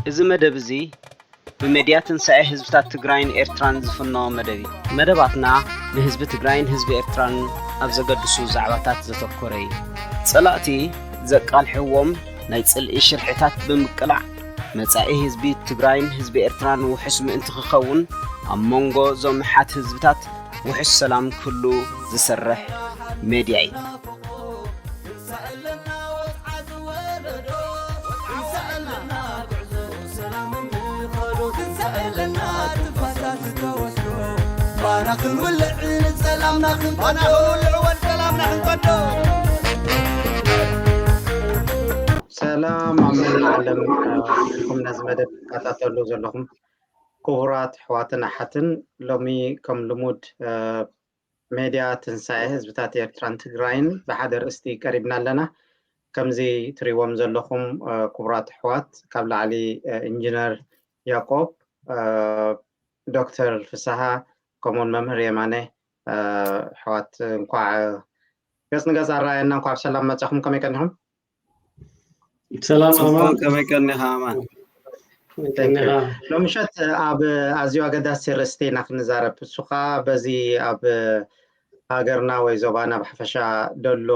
እዚ መደብ እዚ ብመድያ ትንሳኤ ህዝብታት ትግራይን ኤርትራን ዝፍኖ መደብ እዩ። መደባትና ንህዝቢ ትግራይን ህዝቢ ኤርትራን ኣብ ዘገድሱ ዛዕባታት ዘተኮረ እዩ። ጸላእቲ ዘቃልሕዎም ናይ ጽልኢ ሽርሕታት ብምቅላዕ መጻኢ ህዝቢ ትግራይን ህዝቢ ኤርትራን ውሑስ ምእንቲ ክኸውን ኣብ መንጎ እዞም ኣሓት ህዝብታት ውሑስ ሰላም ክህሉ ዝሰርሕ ሜድያ እዩ። ባና ክንውልዕ ንሰላምና ክንቀዶ፣ ባና ክንውልዕ ወን ሰላምና ክንቀዶ። ሰላም ኣብ መላእ ዓለም፣ ኹም ነዚ መደብ ትከታተሉ ዘለኹም ክቡራት ኣሕዋትን ኣሓትን፣ ሎሚ ከም ልሙድ ሜድያ ትንሳኤ ህዝብታት ኤርትራን ትግራይን ብሓደ ርእስቲ ቀሪብና ኣለና። ከምዚ ትሪዎም ዘለኹም ክቡራት ኣሕዋት፣ ካብ ላዕሊ ኢንጂነር ያቆብ፣ ዶክተር ፍስሃ፣ ከምኡውን መምህር የማነ፣ ኣሕዋት እንኳዕ ገጽ ንገጽ ኣረኣየና፣ እንኳዕ ብሰላም መጻኹም። ከመይ ቀኒኹም? ሰላም ጽቡቅ ኣማን። ከመይ ቀኒኻ ኣማን? ቀኒኻ። ሎምሸት ኣብ ኣዝዩ ኣገዳሲ ርእስቲ ኢና ክንዛረብ። እሱ ኸኣ በዚ ኣብ ሃገርና ወይ ዞባና ብሓፈሻ ደሎ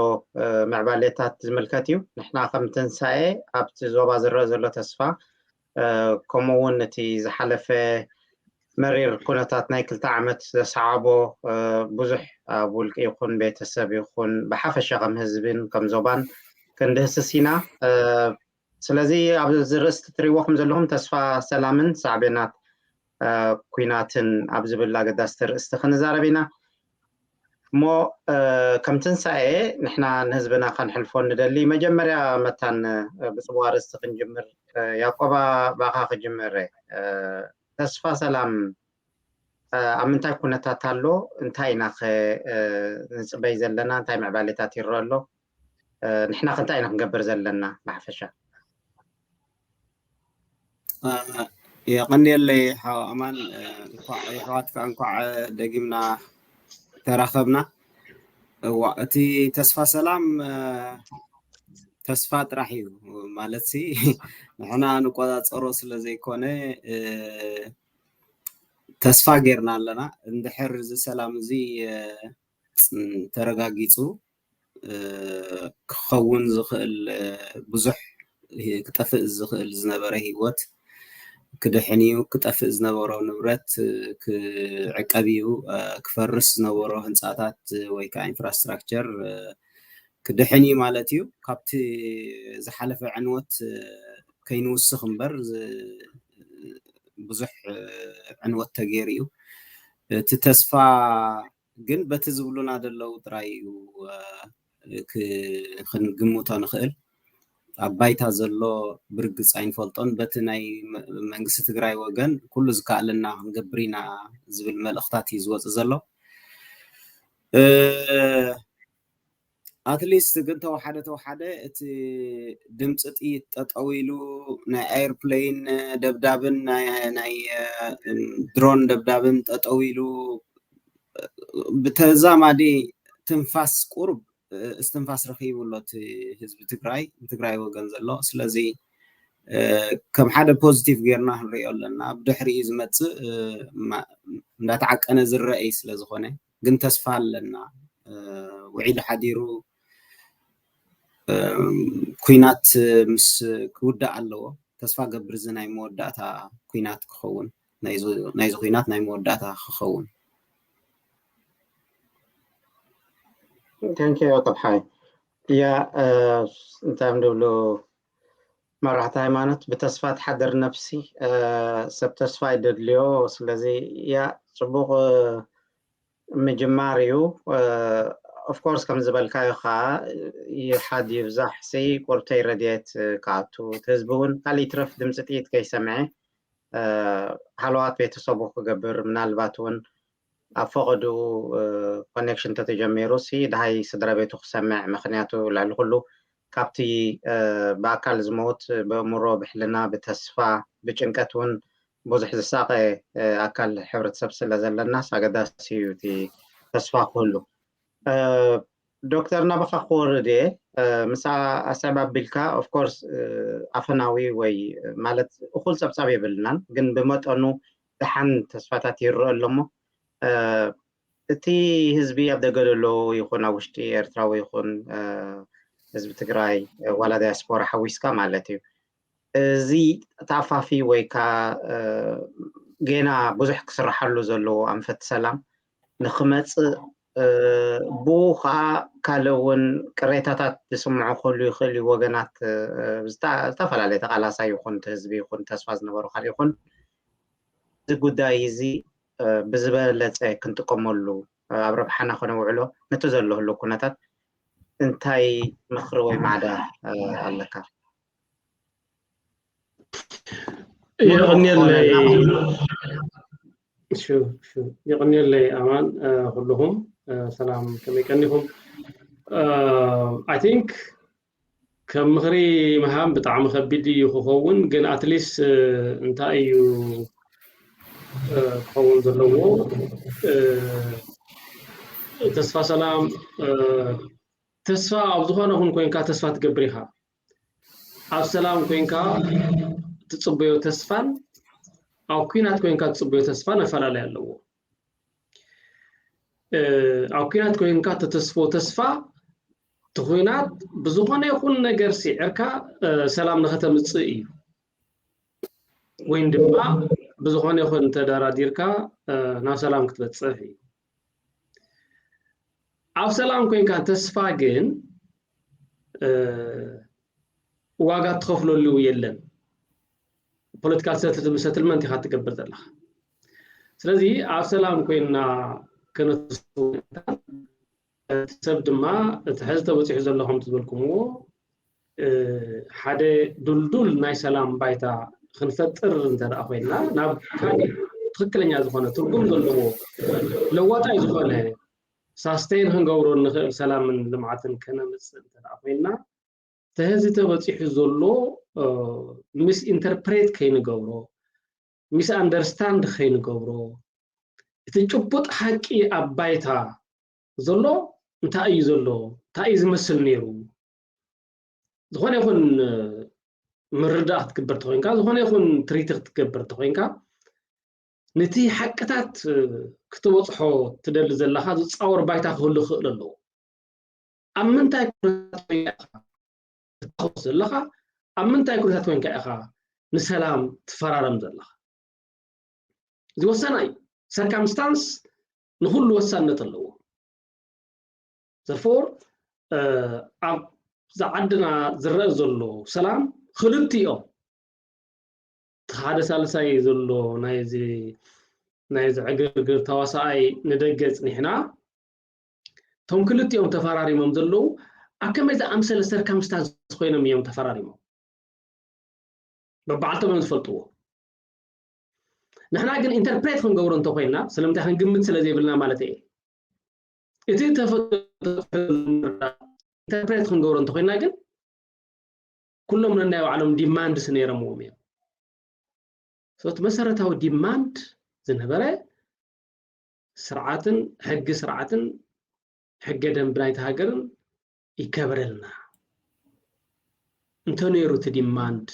ምዕባሌታት ዝምልከት እዩ። ንሕና ከም ትንሳኤ ኣብቲ ዞባ ዝረአ ዘሎ ተስፋ ከምኡ እውን እቲ ዝሓለፈ መሪር ኩነታት ናይ ክልተ ዓመት ዘሰዓቦ ብዙሕ ኣብ ውልቂ ይኹን ቤተሰብ ይኹን ብሓፈሻ ከም ህዝብን ከም ዞባን ክንድህስስ ኢና። ስለዚ ኣብዚ ርእስቲ ትሪእዎ ከም ዘለኹም ተስፋ ሰላምን ሳዕቤናት ኩናትን ኣብ ዝብል ኣገዳስቲ ርእስቲ ክንዛረብ ኢና። እሞ ከም ትንሳኤ ንሕና ንህዝብና ከንሕልፎ ንደሊ። መጀመርያ መታን ብፅቡቕ ኣርእስቲ ክንጅምር። ያቆባ፣ ባኻ ክጅምር። ተስፋ ሰላም ኣብ ምንታይ ኩነታት ኣሎ? እንታይ ኢና ኸ ንፅበይ ዘለና? እንታይ ምዕባሌታት ይረአ ኣሎ? ንሕና ከ እንታይ ኢና ክንገብር ዘለና ብሓፈሻ? የቐንየለይ ሓው ኣማን። እንኳዕ የሕዋትካ እንኳዕ ደጊምና ተራኸብና። እዋ፣ እቲ ተስፋ ሰላም ተስፋ ጥራሕ እዩ ማለት ሲ ንሕና ንቆፃፀሮ ስለ ዘይኮነ ተስፋ ጌርና ኣለና። እንድሕር እዚ ሰላም እዚ ተረጋጊፁ ክኸውን ዝኽእል ብዙሕ ክጠፍእ ዝኽእል ዝነበረ ህይወት ክድሕን እዩ። ክጠፍእ ዝነበሮ ንብረት ክዕቀብ እዩ። ክፈርስ ዝነበሮ ህንፃታት ወይ ከዓ ኢንፍራስትራክቸር ክድሕን እዩ ማለት እዩ። ካብቲ ዝሓለፈ ዕንወት ከይንውስኽ እምበር ብዙሕ ዕንወት ተገይሩ እዩ። እቲ ተስፋ ግን በቲ ዝብሉና ዘለዉ ጥራይ እዩ ክንግምቶ ንኽእል። ኣብ ባይታ ዘሎ ብርግፅ ኣይንፈልጦን። በቲ ናይ መንግስቲ ትግራይ ወገን ኩሉ ዝከኣለና ክንገብር ኢና ዝብል መልእኽታት እዩ ዝወፅእ ዘሎ። ኣትሊስት ግን ተወሓደ ተወሓደ እቲ ድምፂ ጥይት ጠጠው ኢሉ፣ ናይ ኣይርፕሌን ደብዳብን ናይ ድሮን ደብዳብን ጠጠው ኢሉ፣ ብተዛማዲ ትንፋስ ቁሩብ እስትንፋስ ረኺቡ ኣሎ እቲ ህዝቢ ትግራይ፣ ብትግራይ ወገን ዘሎ። ስለዚ ከም ሓደ ፖዚቲቭ ጌርና ክንሪኦ ኣለና። ብድሕሪኡ ዝመፅእ እንዳተዓቀነ ዝረአ እዩ። ስለዝኾነ ግን ተስፋ ኣለና። ውዒሉ ሓዲሩ ኩናት ምስ ክውዳእ ኣለዎ። ተስፋ ገብር እዚ ናይ መወዳእታ ኩናት ክኸውን፣ ናይዚ ኩናት ናይ መወዳእታ ክኸውን። Thank you ያቆብ ሓይ። ያ እንታይ ድብሉ መራሕቲ ሃይማኖት፣ ብተስፋ ትሓድር ነፍሲ ሰብ ተስፋ ይደድልዮ። ስለዚ ያ ፅቡቕ ምጅማር እዩ። ኦፍኮርስ ከም ዝበልካዮ ከዓ ይሓድ ይብዛሕ ሲ ቁርተይ ረድኤት ክኣቱ፣ እቲ ህዝቢ እውን ካልእ ይትረፍ ድምፂ ጥይት ከይሰምዐ ሃለዋት ቤተሰቡ ክገብር፣ ምናልባት እውን ኣብ ፈቐድኡ ኮኔክሽን ተተጀሚሩ ሲ ድሃይ ስድራ ቤቱ ክሰምዕ። ምክንያቱ ልዕሊ ኩሉ ካብቲ ብኣካል ዝመውት ብእምሮ፣ ብሕልና፣ ብተስፋ፣ ብጭንቀት እውን ብዙሕ ዝሳቐ ኣካል ሕብረተሰብ ስለ ዘለናስ ኣገዳሲ እዩ እቲ ተስፋ ክህሉ። ዶክተር ናባኻ ክወርድ እየ። ምስ ኣስዕብ ኣቢልካ ኦፍኮርስ ኣፈናዊ ወይ ማለት እኹል ፀብፃብ የብልናን፣ ግን ብመጠኑ ደሓን ተስፋታት ይረአ ኣሎ እሞ እቲ ህዝቢ ኣብ ደገ ዘሎ ይኹን ኣብ ውሽጢ ኤርትራዊ ይኹን ህዝቢ ትግራይ ዋላ ዲያስፖራ ሓዊስካ ማለት እዩ፣ እዚ ተኣፋፊ ወይ ከዓ ጌና ብዙሕ ክስራሓሉ ዘለዎ ኣንፈት ሰላም ንክመፅእ ብኡ ከዓ ካልእ እውን ቅሬታታት ዝስምዑ ክህሉ ይኽእል እዩ። ወገናት ዝተፈላለየ ተቃላሳይ ይኹን ህዝቢ ይኹን ተስፋ ዝነበሩ ካልእ ይኹን እዚ ጉዳይ እዚ ብዝበለፀ ክንጥቀመሉ ኣብ ረብሓና ከነውዕሎ ነቲ ዘሎ ህሉ ኩነታት እንታይ ምኽሪ ወይ ማዕዳ ኣለካ? የቐንየለይ። የቐንየለይ ኣማን፣ ኩልኹም ሰላም፣ ከመይ ቀኒኹም? I think ከም ምኽሪ ምሃብ ብጣዕሚ ከቢድ እዩ ክኸውን፣ ግን ኣትሊስት እንታይ እዩ ክኸውን ዘለዎ? ተስፋ ሰላም፣ ተስፋ ኣብ ዝኾነ ኹን ኮይንካ ተስፋ ትገብር ኢኻ። ኣብ ሰላም ኮይንካ ትፅበዮ ተስፋን ኣብ ኩናት ኮይንካ ትፅበዮ ተስፋን ኣፈላለይ ኣለዎ። ኣብ ኩናት ኮይንካ ተተስፎ ተስፋ፣ እቲ ኩናት ብዝኾነ ይኹን ነገር ስዒርካ ሰላም ንኸተምፅእ እዩ፣ ወይም ድማ ብዝኾነ ይኹን ተደራዲርካ ናብ ሰላም ክትበፅሕ እዩ። ኣብ ሰላም ኮይንካ ተስፋ ግን ዋጋ ትኸፍለሉ የለን። ፖለቲካል ሰትልመንት ኢኻ ትገብር ዘለኻ። ስለዚ ኣብ ሰላም ኮይና ከነተስፉ ሰብ ድማ እቲ ሕዚ ተበፂሑ ዘሎ ከምቲ ዝበልኩምዎ ሓደ ዱልዱል ናይ ሰላም ባይታ ክንፈጥር እንተ ደኣ ኮይና ናብ ካልእ ትኽክለኛ ዝኾነ ትርጉም ዘለዎ ለዋጣይ ዝኾነ ሳስቴን ክንገብሮ እንኽእል ሰላምን ልምዓትን ከነምፅእ እንተ ደኣ ኮይና እቲ ሕዚ ተበፂሑ ዘሎ ሚስ ኢንተርፕሬት ከይንገብሮ፣ ሚስ ኣንደርስታንድ ከይንገብሮ፣ እቲ ጭቡጥ ሓቂ ኣብ ባይታ ዘሎ እንታይ እዩ ዘሎ፣ እንታይ እዩ ዝመስል ነይሩ፣ ዝኾነ ይኹን ምርዳእ ክትግበር ተኮይንካ፣ ዝኾነ ይኹን ትሪቲ ክትገብር ተኮይንካ፣ ነቲ ሓቅታት ክተበፅሖ ትደሊ ዘለኻ ዝፃወር ባይታ ክህሉ ክኽእል ኣለዎ። ኣብ ምንታይ ኩነታት ኮይንካ ኢኻ ትታኮስ ዘለኻ? ኣብ ምንታይ ኩነታት ኮይንካ ኢኻ ንሰላም ትፈራረም ዘለኻ? እዚ ወሳናይ እዩ። ሰርከምስታንስ ንኹሉ ወሳንነት ኣለዎ። ዘርፎር ኣብ ዝዓድና ዝረአ ዘሎ ሰላም ክልቲኦም እቲ ሓደ ሳልሳይ ዘሎ ናይዚ ናይዚ ዕግርግር ተዋሳኣይ ንደገ ኣፅኒሕና እቶም ክልቲኦም ተፈራሪሞም ዘለዉ ኣብ ከመይ ዝኣምሰለ ሰርከምስታንስ ኮይኖም እዮም ተፈራሪሞም? በባዕልቶም እዮም ዝፈልጥዎ። ንሕና ግን ኢንተርፕሬት ክንገብሮ እንተኮይና ስለምንታይ ክንግምት ስለ ዘይብልና ማለት እየ። እቲ ተፈጥሮ ኢንተርፕሬት ክንገብሮ እንተኮይና ግን ኩሎም ነናይ ባዕሎም ዲማንድስ ነይሮምዎም እዮም። እቲ መሰረታዊ ዲማንድ ዝነበረ ስርዓትን ሕጊ ስርዓትን ሕገ ደንቢ ናይቲ ሃገርን ይከበረልና እንተነይሩ እቲ ዲማንድ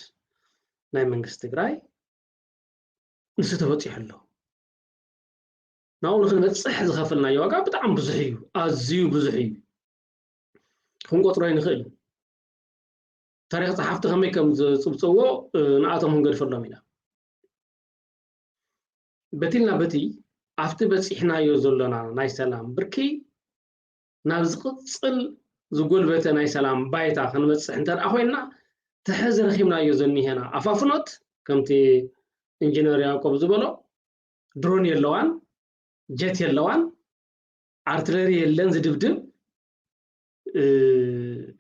ናይ መንግስቲ ትግራይ ንሱ ተበፂሑ ኣሎ። ናብኡ ንክንበፅሕ ዝኸፈልናዮ ዋጋ ብጣዕሚ ብዙሕ እዩ፣ ኣዝዩ ብዙሕ እዩ። ክንቆፅሮ ኣይንኽእል። ታሪክ ፀሓፍቲ ከመይ ከም ዝፅብፅዎ ንኣቶም ክንገድፈሎም ኢና። በቲ ኢልና በቲ ኣብቲ በፂሕናዮ ዘሎና ናይ ሰላም ብርኪ ናብ ዝቕፅል ዝጎልበተ ናይ ሰላም ባይታ ክንበፅሕ እንተ ደኣ ኮይንና እቲ ሕዚ ረኺብናዮ ዘኒሄና ኣፋፍኖት ከምቲ ኢንጂነር ያዕቆብ ዝበሎ ድሮን የለዋን፣ ጀት የለዋን፣ ኣርትለሪ የለን ዝድብድብ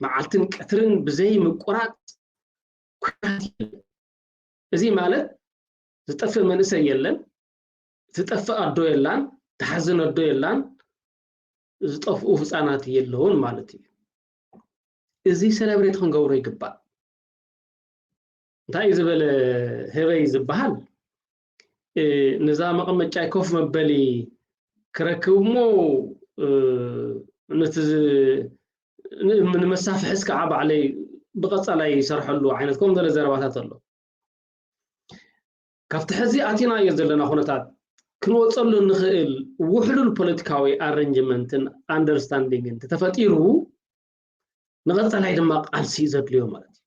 መዓልትን ቀትርን ብዘይ ምቁራፅ ኩናት የለን። እዚ ማለት ዝጠፍእ መንእሰይ የለን፣ ዝጠፍእ ኣዶ የላን፣ ትሓዝን ኣዶ የላን፣ ዝጠፍኡ ህፃናት የለውን ማለት እዩ። እዚ ሰለብሬት ክንገብሮ ይግባእ። እንታይ እዩ ዝበለ ህበይ ዝበሃል ነዛ መቐመጫይ ኮፍ መበሊ ክረክብ እሞ ነቲ ዝ- ን- ንመሳፍሕስ ከዓ ባዕለይ ብቐፃላይ ይሰርሐሉ ዓይነት ከምኡ ዝበለ ዘረባታት ኣሎ። ካብቲ ሕዚ ኣቲናዮ ዘለና ኩነታት ክንወፀሉ ንኽእል ውሕሉል ፖለቲካዊ ኣረንጅመንትን ኣንደርስታንዲንግን ተተፈጢሩ ንቐፃላይ ድማ ቃልሲ እዩ ዘድልዮ ማለት እዩ።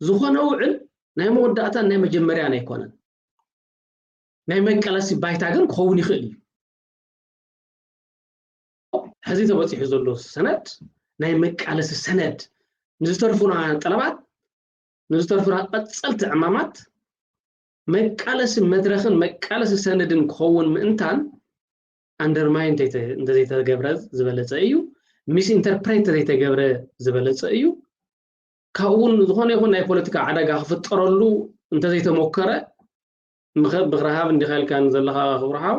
ዝኾነ ውዕል ናይ መወዳእታን ናይ መጀመርያን ኣይኮነን። ናይ መቃለሲ ባይታ ግን ክኸውን ይኽእል እዩ። ሕዚ ተበፂሑ ዘሎ ሰነድ ናይ መቃለሲ ሰነድ ንዝተርፉና ጠለባት ንዝተርፉና ቀፀልቲ ዕማማት መቃለሲ መድረኽን መቃለሲ ሰነድን ክኸውን ምእንታን ኣንደርማይን እንተዘይተገብረ ዝበለፀ እዩ። ሚስኢንተርፕሬት እንተዘይተገብረ ዝበለፀ እዩ። ካብኡ እውን ዝኾነ ይኹን ናይ ፖለቲካ ዓደጋ ክፍጠረሉ እንተዘይተሞከረ ምኽሪ ሃብ እንዲኻ ኢልካ ዘለኻ ክብርሃው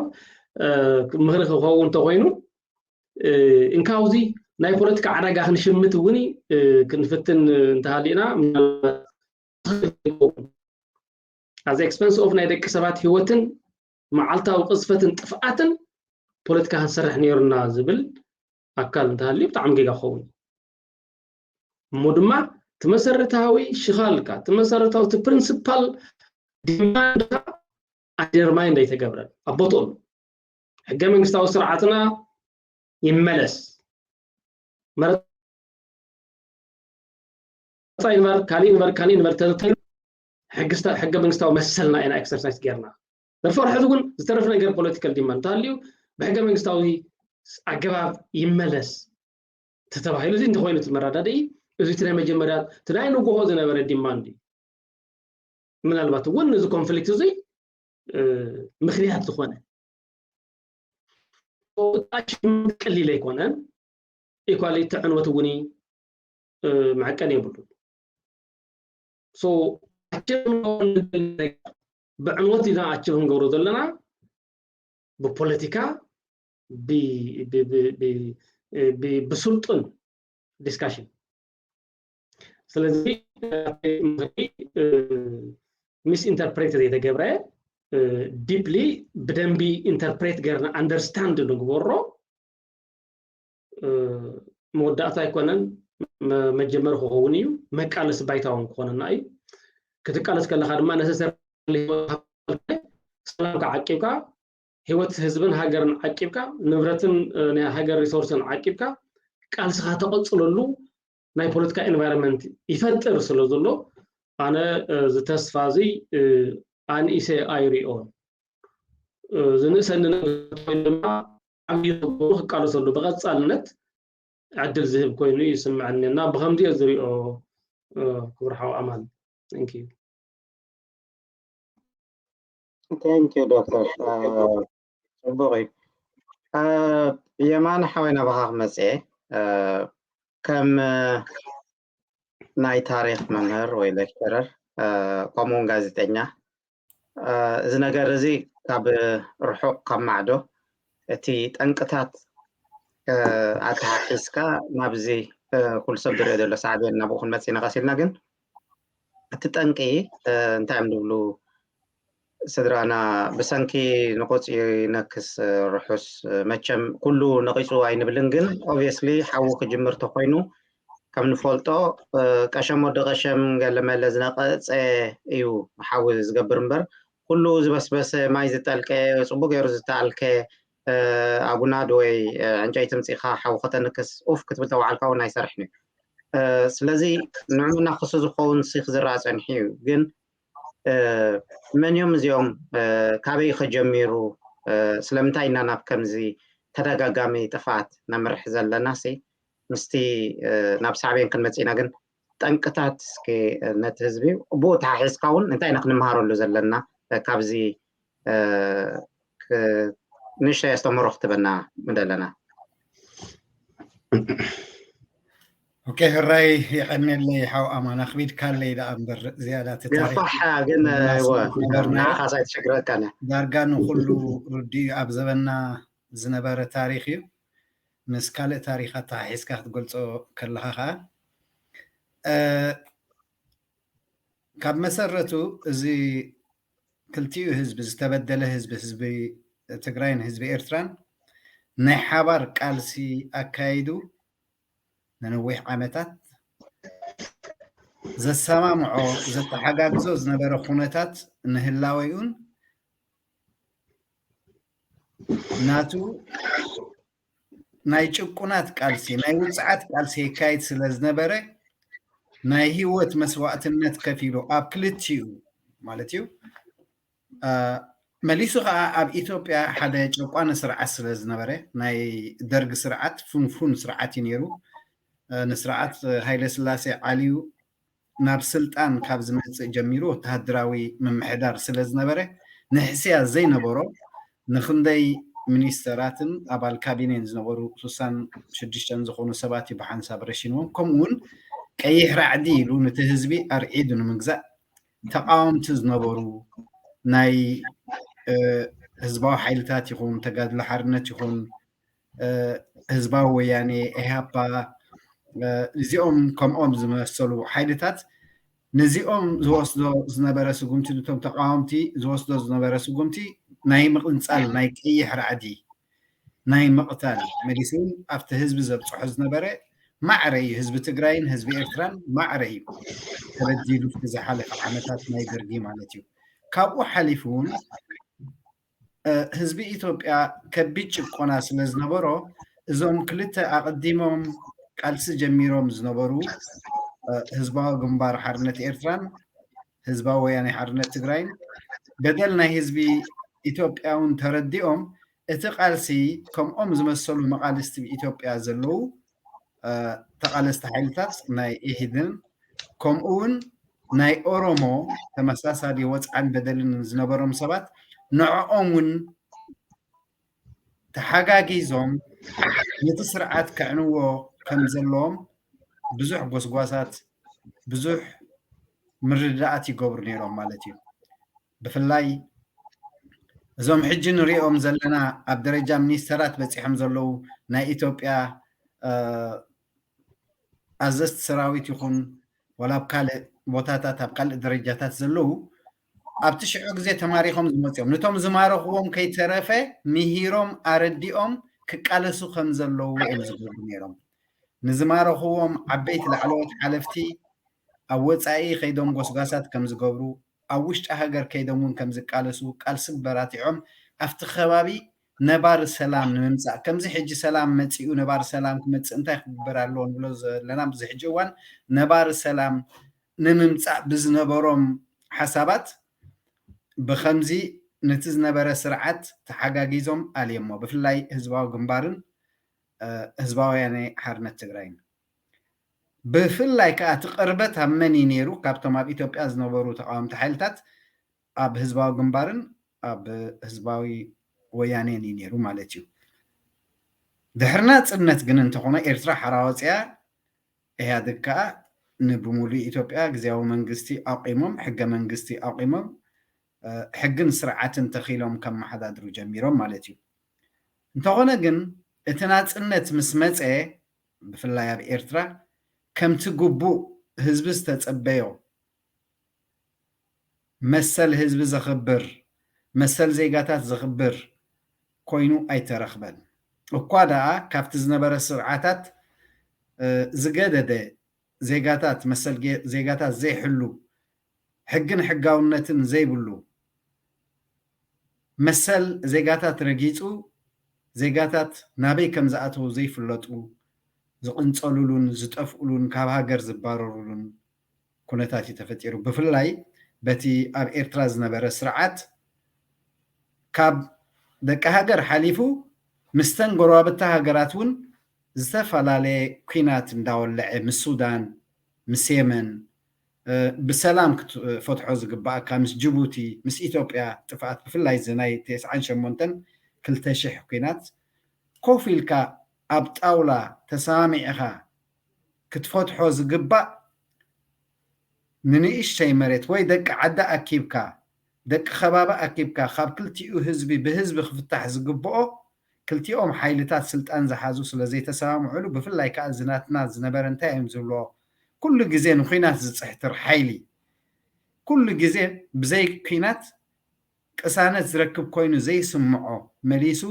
ምኽሪ ክኸውን እንተኮይኑ እንካውዚ ናይ ፖለቲካ ዓደጋ ክንሽምት እውን ክንፍትን እንተሃሊና ኣዚ ኤክስፐንስ ኦፍ ናይ ደቂ ሰባት ህይወትን መዓልታዊ ቅዝፈትን ጥፍኣትን ፖለቲካ ክንሰርሕ ነይሩና ዝብል ኣካል እንተሃልዩ ብጣዕሚ ጌጋ ክኸውን እሞ ድማ እቲ መሰረታዊ ሽኻልካ እቲ መሰረታዊ እቲ ፕሪንስፓል ዲማንድካ ኣደርማይ እንዳይተገብረ ኣብ ቦትኦም ሕገ መንግስታዊ ስርዓትና ይመለስ መረፃ ይንበር ካሊእ ይንበር ካሊእ ይንበር ተተሉ ሕገ መንግስታዊ መሰልና ኢና ኤክሰርሳይዝ ጌርና። ዘርፈር ሕዚ እውን ዝተረፈ ነገር ፖለቲካል ዲማንድ እንተሃልዩ ብሕገ መንግስታዊ ኣገባብ ይመለስ ተተባሂሉ እዚ እንተኮይኑ እቲ መረዳድኢ እዚ እቲ ናይ መጀመርያ እቲ ናይ ንጎሆ ዝነበረ ዲማንድ እዩ። ምናልባት እውን እዚ ኮንፍሊክት እዚ ምክንያት ዝኾነ ቀሊል ኣይኮነን። ኢኳሊ እቲ ዕንወት እውን መዐቀን የብሉ። ብዕንወት ኢና ኣችብ ክንገብሮ ዘለና ብፖለቲካ ብስልጡን ዲስካሽን። ስለዚ ምክሪ ሚስ ኢንተርፕሬት ዘይተገብረ ዲፕሊ ብደንቢ ኢንተርፕሬት ገርና ኣንደርስታንድ ንግበሮ መወዳእታ ኣይኮነን መጀመሪ ክኸውን እዩ። መቃለሲ ባይታ እውን ክኾነና እዩ። ክትቃለስ ከለካ ድማ ነሰሰር ሰላምካ ዓቂብካ ህይወት ህዝብን ሃገርን ዓቂብካ ንብረትን ናይ ሃገር ሪሶርስን ዓቂብካ ቃልስኻ ተቐፅለሉ ናይ ፖለቲካ ኤንቫይሮንመንት ይፈጥር ስለ ዘሎ ኣነ እዚ ተስፋ እዚ ኣንኢሰ ኣይሪኦን። ዝንእሰኒ ነገር ድማ ዓብዪ ክገብሩ ክቃለሰሉ ብቐፃልነት ዕድል ዝህብ ኮይኑ ይስምዐኒ እና ብከምዚ እየ ዝሪኦ ክቡር ሓው ኣማን። Thank you። Thank you ዶክተር ጽቡቕ እዩ። የማነ ሓወይ ናባኻ ክመጽእ እየ ከም ናይ ታሪኽ መምህር ወይ ሌክቸረር ከምኡ እውን ጋዜጠኛ እዚ ነገር እዚ ካብ ርሑቕ ካብ ማዕዶ እቲ ጠንቅታት ኣተሓሒዝካ ናብዚ ኩሉ ሰብ ዝሪኦ ዘሎ ሳዕቤን ናብኡ ክንመፅእ ኢና ቀሲልና ግን እቲ ጠንቂ እንታይ እዮም ዝብሉ ስድራና ብሰንኪ ንቆፂ ነክስ ርሑስ መቸም ኩሉ ነቂፁ ኣይንብልን ግን obviously ሓዊ ክጅምር ተኮይኑ ከም ንፈልጦ ቀሸም ወዲ ቀሸም ገለመለ ዝነቀፀ እዩ ሓዊ ዝገብር እምበር ኩሉ ዝበስበሰ ማይ ዝጠልቀ ፅቡቅ ገይሩ ዝተኣልከ ኣብ ጉናድ ወይ ዕንጨይቲ ምፂኻ ሓዊ ከተንክስ ኡፍ ክትብል ተባዕልካ እውን ኣይሰርሕን እዩ ስለዚ ንዕኡ እናክሱ ዝኸውን ሲ ክዝረኣ ፀኒሑ እዩ ግን መን እዮም እዚኦም ካበይ ከጀሚሩ ስለምንታይ ኢና ናብ ከምዚ ተደጋጋሚ ጥፍኣት ነምርሕ ዘለና ሲ ምስቲ ናብ ሳዕቤን ክንመፅእ ኢና ግን ጠንቅታት እስኪ ነቲ ህዝቢ ብኡ ተሓሒዝካ እውን እንታይ ኢና ክንመሃረሉ ዘለና ካብዚ ንእሽተይ ኣስተምህሮ ክትበና ምደለና ኦኬ ህራይ የቀንየለይ ሓው ኣማን ኣክቢድካለይ ደኣ እምበር ዝያዳ እቲ ታሪክ ገፋሕ ግን ነበርና ንዓኻ ሳይትሽግረካነ ዳርጋ ንኩሉ ርድኡ ኣብ ዘበና ዝነበረ ታሪክ እዩ ምስ ካልእ ታሪክ ኣተሓሒዝካ ክትገልፆ ከለካ ከዓ ካብ መሰረቱ እዚ ክልቲኡ ህዝቢ ዝተበደለ ህዝቢ ህዝቢ ትግራይን ህዝቢ ኤርትራን ናይ ሓባር ቃልሲ ኣካይዱ ንነዊሕ ዓመታት ዘሰማምዖ፣ ዘተሓጋግዞ ዝነበረ ኩነታት ንህላወኡን ናቱ ናይ ጭቁናት ቃልሲ፣ ናይ ውጽዓት ቃልሲ የካይድ ስለ ዝነበረ ናይ ህይወት መስዋእትነት ከፊሉ ኣብ ክልቲኡ ማለት እዩ። መሊሱ ከዓ ኣብ ኢትዮጵያ ሓደ ጨቋኒ ስርዓት ስለ ዝነበረ፣ ናይ ደርግ ስርዓት ፍንፉን ስርዓት እዩ ነይሩ። ንስርዓት ሃይለ ስላሴ ዓልዩ ናብ ስልጣን ካብ ዝመፅእ ጀሚሩ ወተሃደራዊ ምምሕዳር ስለ ዝነበረ ንሕስያ ዘይነበሮ ንክንደይ ሚኒስተራትን ኣባል ካቢኔን ዝነበሩ ስሳን ሽዱሽተን ዝኾኑ ሰባት እዩ ብሓንሳብ ረሽንዎም። ከምኡ እውን ቀይሕ ራዕዲ ኢሉ ነቲ ህዝቢ ኣርዒዱ ንምግዛእ ተቃወምቲ ዝነበሩ ናይ ህዝባዊ ሓይልታት ይኹን ተጋድሎ ሓርነት ይኹን ህዝባዊ ወያኔ፣ ኢህኣፓ፣ እዚኦም ከምኦም ዝመሰሉ ሓይልታት ነዚኦም ዝወስዶ ዝነበረ ስጉምቲ፣ ነቶም ተቃወምቲ ዝወስዶ ዝነበረ ስጉምቲ ናይ ምቕንጻል፣ ናይ ቀይሕ ራዕዲ፣ ናይ ምቕታል፣ መሊሱ እውን ኣብቲ ህዝቢ ዘብፅሖ ዝነበረ ማዕረ እዩ። ህዝቢ ትግራይን ህዝቢ ኤርትራን ማዕረ እዩ ተበዲሉ፣ ዝሓለፈ ዓመታት ናይ ደርጊ ማለት እዩ። ካብኡ ሓሊፉ እውን ህዝቢ ኢትዮጵያ ከቢድ ጭቆና ስለ ዝነበሮ እዞም ክልተ ኣቐዲሞም ቃልሲ ጀሚሮም ዝነበሩ ህዝባዊ ግንባር ሓርነት ኤርትራን ህዝባዊ ወያኔ ሓርነት ትግራይን በደል ናይ ህዝቢ ኢትዮጵያ እውን ተረዲኦም እቲ ቃልሲ ከምኦም ዝመሰሉ መቓልስቲ ኢትዮጵያ ዘለዉ ተቓለስቲ ሓይልታት ናይ ኢህድን ከምኡ እውን ናይ ኦሮሞ ተመሳሳሊ ወፅዓን በደልን ዝነበሮም ሰባት ንዕኦም እውን ተሓጋጊዞም ነቲ ስርዓት ከዕንዎ ከም ዘለዎም ብዙሕ ጎስጓሳት፣ ብዙሕ ምርድዳኣት ይገብሩ ነይሮም ማለት እዩ። ብፍላይ እዞም ሕጂ ንሪኦም ዘለና ኣብ ደረጃ ሚኒስተራት በፂሖም ዘለዉ ናይ ኢትዮጵያ ኣዘዝቲ ሰራዊት ይኹን ዋላ ኣብ ካልእ ቦታታት ኣብ ካልእ ደረጃታት ዘለዉ ኣብቲ ሽዑ ግዜ ተማሪኾም ዝመፅኦም ነቶም ዝማረኽዎም ከይተረፈ ምሂሮም ኣረዲኦም ክቃለሱ ከም ዘለዉ እዮም ዝገብሩ ነይሮም። ንዝማረኽዎም ዓበይቲ ላዕለዎት ሓለፍቲ ኣብ ወፃኢ ከይዶም ጎስጓሳት ከም ዝገብሩ ኣብ ውሽጢ ሃገር ከይዶም እውን ከም ዝቃለሱ ቃልሲ በራቲዖም ኣብቲ ከባቢ ነባሪ ሰላም ንምምፃእ ከምዚ ሕጂ ሰላም መፂኡ ነባሪ ሰላም ክመፅእ እንታይ ክግበር ኣለዎ ንብሎ ዘለና ኣብዚ ሕጂ እዋን ነባሪ ሰላም ንምምፃእ ብዝነበሮም ሓሳባት ብከምዚ ነቲ ዝነበረ ስርዓት ተሓጋጊዞም ኣልየሞ ብፍላይ ህዝባዊ ግንባርን ህዝባውያነ ሓርነት ትግራይን ብፍላይ ከዓ እቲ ቅርበት ኣብ መን እዩ ነይሩ ካብቶም ኣብ ኢትዮጵያ ዝነበሩ ተቃወምቲ ሓይልታት ኣብ ህዝባዊ ግንባርን ኣብ ህዝባዊ ወያኔን እዩ ነይሩ ማለት እዩ። ድሕሪ ናፅነት ግን እንተኾነ ኤርትራ ሓራ ወፅያ ኢህኣዴግ ከዓ ንብሙሉእ ኢትዮጵያ ግዜያዊ መንግስቲ ኣቂሞም ሕገ መንግስቲ ኣቂሞም ሕግን ስርዓትን ተኺሎም ከመሓዳድሩ ጀሚሮም ማለት እዩ። እንተኾነ ግን እቲ ናፅነት ምስ መፀ ብፍላይ ኣብ ኤርትራ ከምቲ ግቡእ ህዝቢ ዝተፀበዮ መሰል ህዝቢ ዘኽብር መሰል ዜጋታት ዘኽብር ኮይኑ ኣይተረኽበን። እኳ ደኣ ካብቲ ዝነበረ ስርዓታት ዝገደደ ዜጋታት መሰል ዜጋታት ዘይሕሉ ሕግን ሕጋውነትን ዘይብሉ መሰል ዜጋታት ረጊፁ ዜጋታት ናበይ ከም ዝኣተዉ ዘይፍለጡ ዝቕንፀሉሉን ዝጠፍኡሉን ካብ ሃገር ዝባረሩሉን ኩነታት እዩ ተፈጢሩ። ብፍላይ በቲ ኣብ ኤርትራ ዝነበረ ስርዓት ካብ ደቂ ሃገር ሓሊፉ ምስተን ጎረባብቲ ሃገራት እውን ዝተፈላለየ ኲናት እንዳወለዐ ምስ ሱዳን ምስ የመን ብሰላም ክትፈትሖ ዝግባኣካ ምስ ጅቡቲ ምስ ኢትዮጵያ ጥፍኣት ብፍላይ እዚ ናይ ተስዓን ሸሞንተን ክልተ ሽሕ ኲናት ኮፍ ኢልካ ኣብ ጣውላ ተሰማሚዕኻ ክትፈትሖ ዝግባእ ንንእሽተይ መሬት ወይ ደቂ ዓዲ ኣኪብካ ደቂ ከባቢ ኣኪብካ ካብ ክልቲኡ ህዝቢ ብህዝቢ ክፍታሕ ዝግብኦ ክልቲኦም ሓይልታት ስልጣን ዝሓዙ ስለ ዘይተሰማምዕሉ ብፍላይ ከዓ እዚ ናትና ዝነበረ እንታይ እዮም ዝብልዎ ኩሉ ግዜ ንኩናት ዝፅሕትር ሓይሊ ኩሉ ግዜ ብዘይ ኩናት ቅሳነት ዝረክብ ኮይኑ ዘይስምዖ መሊሱ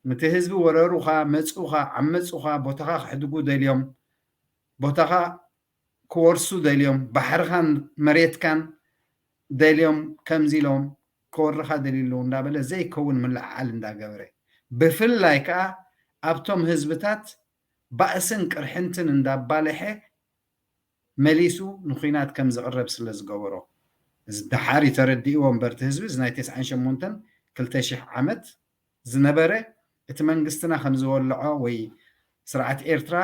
ነቲ ህዝቢ ወረሩኻ፣ መፁኻ፣ ዓመፁኻ፣ ቦታኻ ክሕድጉ ደልዮም፣ ቦታኻ ክወርሱ ደልዮም፣ ባሕርኻን መሬትካን ደልዮም፣ ከምዚ ኢሎም ክወርኻ ደልዩ ኣለዉ እንዳበለ ዘይከውን ምልዕዓል እንዳገበረ፣ ብፍላይ ከዓ ኣብቶም ህዝብታት ባእስን ቅርሕንትን እንዳባለሐ መሊሱ ንኹናት ከም ዝቕረብ ስለ ዝገበሮ፣ እዚ ደሓር እዩ ተረዲእዎ እምበር፣ እቲ ህዝቢ እዚ ናይ ተስዓን ሸሞንተን ክልተ ሽሕ ዓመት ዝነበረ እቲ መንግስትና ከም ዝወልዖ ወይ ስርዓት ኤርትራ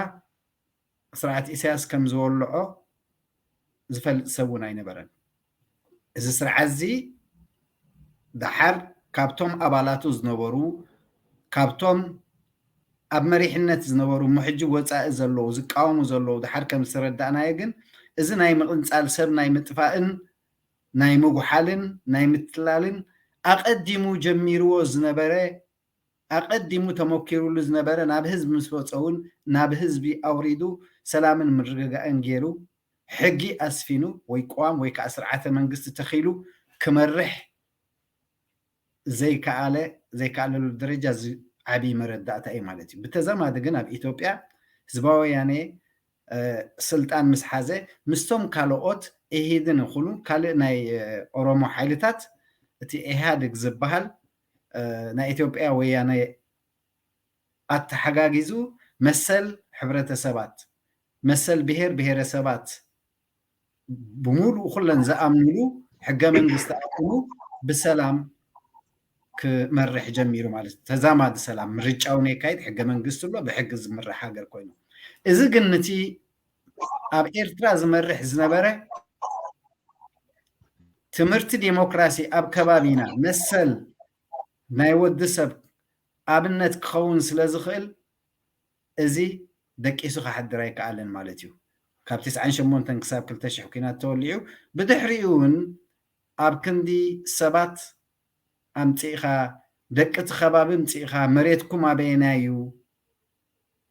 ስርዓት ኢሳያስ ከም ዝወልዖ ዝፈልጥ ሰብ እውን ኣይነበረን። እዚ ስርዓት እዚ ደሓር ካብቶም ኣባላቱ ዝነበሩ፣ ካብቶም ኣብ መሪሕነት ዝነበሩ፣ እሞ ሕጂ ወፃኢ ዘለዉ፣ ዝቃወሙ ዘለዉ፣ ደሓር ከም ዝተረዳእናዮ ግን፣ እዚ ናይ ምቕንጻል፣ ሰብ ናይ ምጥፋእን ናይ ምጉሓልን ናይ ምትላልን ኣቐዲሙ ጀሚርዎ ዝነበረ፣ ኣቐዲሙ ተመኪሩሉ ዝነበረ፣ ናብ ህዝቢ ምስ ወፀ እውን ናብ ህዝቢ ኣውሪዱ ሰላምን ምርግጋእን ገይሩ፣ ሕጊ ኣስፊኑ ወይ ቅዋም ወይ ከዓ ስርዓተ መንግስቲ ተኺሉ ክመርሕ ዘይከኣለ፣ ዘይከኣለሉ ደረጃ እዚ ዓብዪ መረዳእታ እዩ ማለት እዩ። ብተዛማዲ ግን ኣብ ኢትዮጵያ ህዝባዊ ወያነ፣ እ፣ ስልጣን ምስ ሓዘ፣ ምስቶም ካልኦት ኢሂድን ይኹኑ ካልእ ናይ፣ እ፣ ኦሮሞ ሓይልታት፣ እቲ ኢህኣዴግ ዝበሃል፣ እ፣ ናይ ኢትዮጵያ ወያነ ኣተሓጋጊዙ መሰል ሕብረተሰባት፣ መሰል ብሄር ብሄረሰባት ብምሉእ ኩለን ዝኣምንሉ ሕገ መንግስቲ ኣቑሙ ብሰላም ክመርሕ ጀሚሩ ማለት እዩ። ተዛማዲ ሰላም፣ ምርጫ እውን የካይድ፣ ሕገ መንግስቲ ኣሎ፣ ብሕጊ ዝምራሕ ሃገር ኮይኑ። እዚ ግን ነቲ ኣብ ኤርትራ ዝመርሕ ዝነበረ ትምህርቲ ዴሞክራሲ ኣብ ከባቢና መሰል ናይ ወዲ ሰብ ኣብነት ክኸውን ስለ ዝኽእል፣ እዚ ደቂሱ ክሓድር ኣይከኣለን ማለት እዩ። ካብ ተስዓን ሸሞንተን ክሳብ ክልተ ሽሕ ኲናት ተወሊዑ፣ ብድሕሪኡ እውን ኣብ ክንዲ ሰባት ኣምጺእኻ፣ ደቂ እቲ ከባቢ ኣምጺእኻ፣ መሬትኩም ኣበየናይ እዩ፣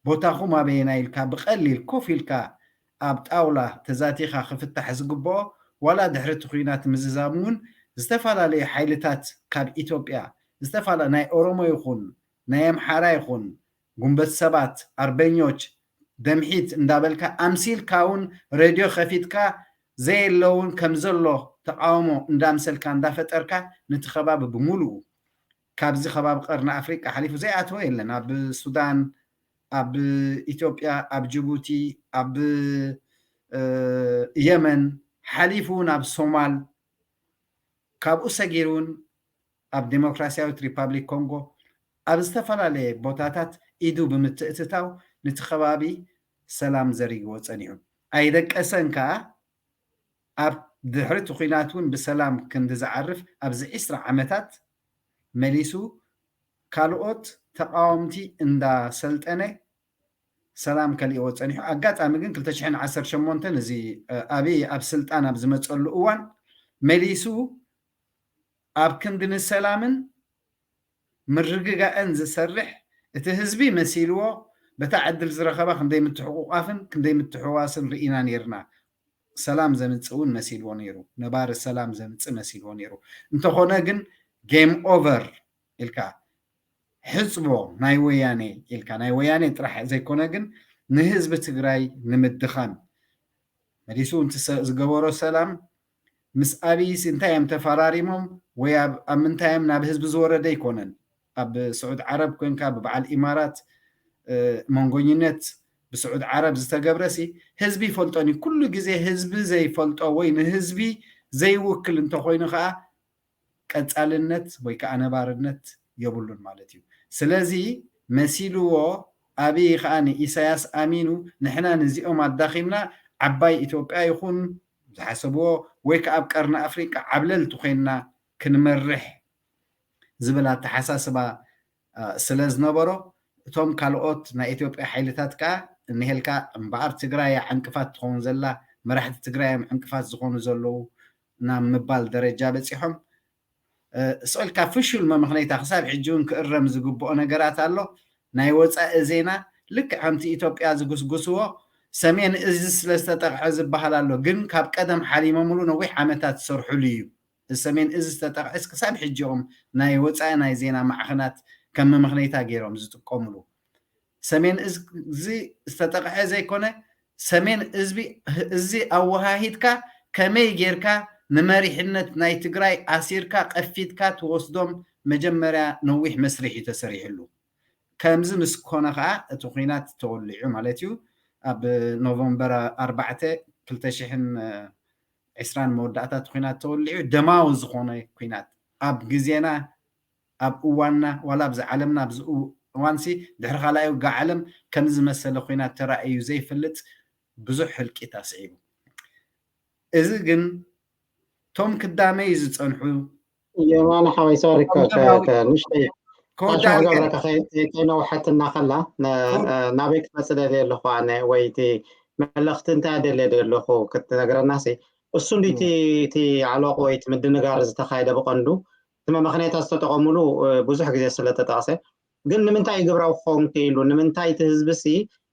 ቦታኹም ኣበየናይ ኢልካ ብቐሊል ኮፍ ኢልካ ኣብ ጣውላ ተዛቲኻ ክፍታሕ ዝግብኦ፣ ዋላ ድሕሪ እቲ ኲናት ምዝዛም እውን ዝተፈላለዩ ሓይልታት ካብ ኢትዮጵያ፣ ዝተፈላለ-፣ ናይ ኦሮሞ ይኹን፣ ናይ ኣምሓራ ይኹን፣ ጉንበት ሰባት፣ ኣርበኞች፣ ደምሒት እንዳበልካ ኣምሲልካ እውን ሬድዮ ከፊትካ ዘየለውን ከም ዘሎ ተቃውሞ እንዳምሰልካ እንዳፈጠርካ ነቲ ከባቢ ብምሉኡ ካብዚ ከባቢ ቀርኒ ኣፍሪቃ ሓሊፉ ዘይኣተወ የለን። ኣብ ሱዳን፣ ኣብ ኢትዮጵያ፣ ኣብ ጅቡቲ፣ ኣብ፣ እ፣ የመን ሓሊፉ እውን ኣብ ሶማል፣ ካብኡ ሰጊሩ እውን ኣብ ዴሞክራሲያዊት ሪፓብሊክ ኮንጎ ኣብ ዝተፈላለየ ቦታታት ኢዱ ብምትእትታው ነቲ ከባቢ ሰላም ዘሪግዎ ጸኒሑ። ኣይደቀሰን ከኣ ኣብ ድሕሪ እቲ ኲናት እውን ብሰላም ክንዲ ዝዓርፍ ኣብዚ ዒስራ ዓመታት መሊሱ ካልኦት ተቃወምቲ እንዳሰልጠነ ሰላም ከልእዎ ጸኒሑ። ኣጋጣሚ ግን ክልተ ሽሕን ዓሰርተ ሸሞንተን እዚ፣ እ፣ ኣብይ ኣብ ስልጣን ኣብ ዝመጸሉ እዋን መሊሱ ኣብ ክንዲ ንሰላምን ምርግጋእን ዝሰርሕ፣ እቲ ህዝቢ መሲልዎ በታ ዕድል ዝረኸባ ክንደይ ምትሕቑቋፍን ክንደይ ምትሕዋስን ርኢና ነይርና። ሰላም ዘምጽእ እውን መሲልዎ ነይሩ። ነባሪ ሰላም ዘምጽእ መሲልዎ ነይሩ። እንተኾነ ግን ጌም ኦቨር ኢልካ ሕጽቦ ናይ ወያኔ ኢልካ፣ ናይ ወያኔ ጥራሕ ዘይኮነ ግን ንህዝቢ ትግራይ ንምድኻም መሊሱ እንት ሰ-፣ ዝገበሮ ሰላም ምስ ኣብይስ እንታይ እዮም ተፈራሪሞም ወይ ኣብ፣ ኣብ ምንታይ እዮም ናብ ህዝቢ ዝወረደ ኣይኮነን። ኣብ ስዑድ ዓረብ ኮንካ ብበዓል ኢማራት፣ እ፣ መንጎኝነት ብስዑድ ዓረብ ዝተገብረሲ ህዝቢ ይፈልጦን እዩ። ኩሉ ግዜ ህዝቢ ዘይፈልጦ ወይ ንህዝቢ ዘይውክል እንተኾይኑ ከዓ ቀጻልነት ወይ ከዓ ነባርነት የብሉን ማለት እዩ። ስለዚ መሲልዎ ኣብይ ከዓ ንኢሳያስ ኣሚኑ ንሕና ነዚኦም ኣዳኺምና ዓባይ ኢትዮጵያ ይኹን ዝሓሰብዎ ወይ ከዓ ኣብ ቀርኒ ኣፍሪቃ ዓብለልቲ ኮይንና ክንመርሕ ዝብል ኣተሓሳስባ፣ እ፣ ስለ ዝነበሮ እቶም ካልኦት ናይ ኢትዮጵያ ሓይልታት ከዓ እኒሄልካ እምበኣር ትግራይ እያ ዕንቅፋት ትኸውን ዘላ፣ መራሕቲ ትግራይ እዮም ዕንቅፋት ዝኾኑ ዘለዉ ናብ ምባል ደረጃ በፂሖም። እ፣ ስቕ ኢልካ ፍሹል መመኽነይታ ክሳብ ሕጂ እውን ክእረም ዝግብኦ ነገራት ኣሎ። ናይ ወፃኢ ዜና ልክዕ ከምቲ ኢትዮጵያ ዝጉስጉስዎ ሰሜን እዝ ስለ ዝተጠቕዐ ዝበሃል ኣሎ፣ ግን ካብ ቀደም ሓሊሞምሉ ነዊሕ ዓመታት ዝሰርሑሉ እዩ። እዚ ሰሜን እዝ ዝተጠቕዐስ ክሳብ ሕጂ እዮም ናይ ወፃኢ ናይ ዜና ማዕኸናት ከም መመኽነይታ ገይሮም ዝጥቀምሉ። ሰሜን እዝ ዝተጠቕዐ ዘይኮነ፣ ሰሜን እዝቢ-፣ እዚ ኣወሃሂድካ ከመይ ጌርካ ንመሪሕነት ናይ ትግራይ ኣሲርካ ቀፊድካ ትወስዶም፣ መጀመርያ ነዊሕ መስርሕ እዩ ተሰሪሕሉ። ከምዚ ምስ ኮነ ከዓ እቲ ኲናት ተወሊዑ ማለት እዩ። ኣብ ኖቨምበር ኣርባዕተ ክልተ ሽሕን ዕስራን መወዳእታ እቲ ኲናት ተወሊዑ፣ ደማዊ ዝኾነ ኲናት ኣብ ግዜና፣ ኣብ እዋንና፣ ዋላ ኣብዚ ዓለምና ኣብዚ እዋንሲ ድሕሪ ካልኣይ ውግእ ዓለም ከምዚ ዝመሰለ ኲናት ተራእዩ ዘይፈልጥ ብዙሕ ህልቂት ኣስዒቡ። እዚ ግን ቶም ክዳመይ ዝጸንሑ የማነ ሓወይ፣ ሶሪ፣ ከ-፣ ከ-፣ ከ-፣ ንእሽተይ ከወዳእልካ ታሽሙ ገብረ ከኸይ-፣ ከይነውሐትና ከላ፣ ነ-፣ ከወ-፣ ናበይ ክትመጽእ ደልየ ኣለኹ ኣነ፣ ወይ እቲ መልእኽቲ እንታይ ደልየ ደለኹ ክትነግረናሲ፣ እሱ እንዲ እቲ፣ እም። እቲ ዓሎቕ ወይ እቲ ምድንጋር ዝተኻየደ ብቐንዱ፣ እቲ መመኽነይታ ዝተጠቐሙሉ፣ እ፣ ብዙሕ ግዜ ስለ ተጠቕሰ፣ ግን ንምንታይ እዩ ግብራዊ ክኸውን ክኢሉ? ንምንታይ እቲ ህዝቢ ሲ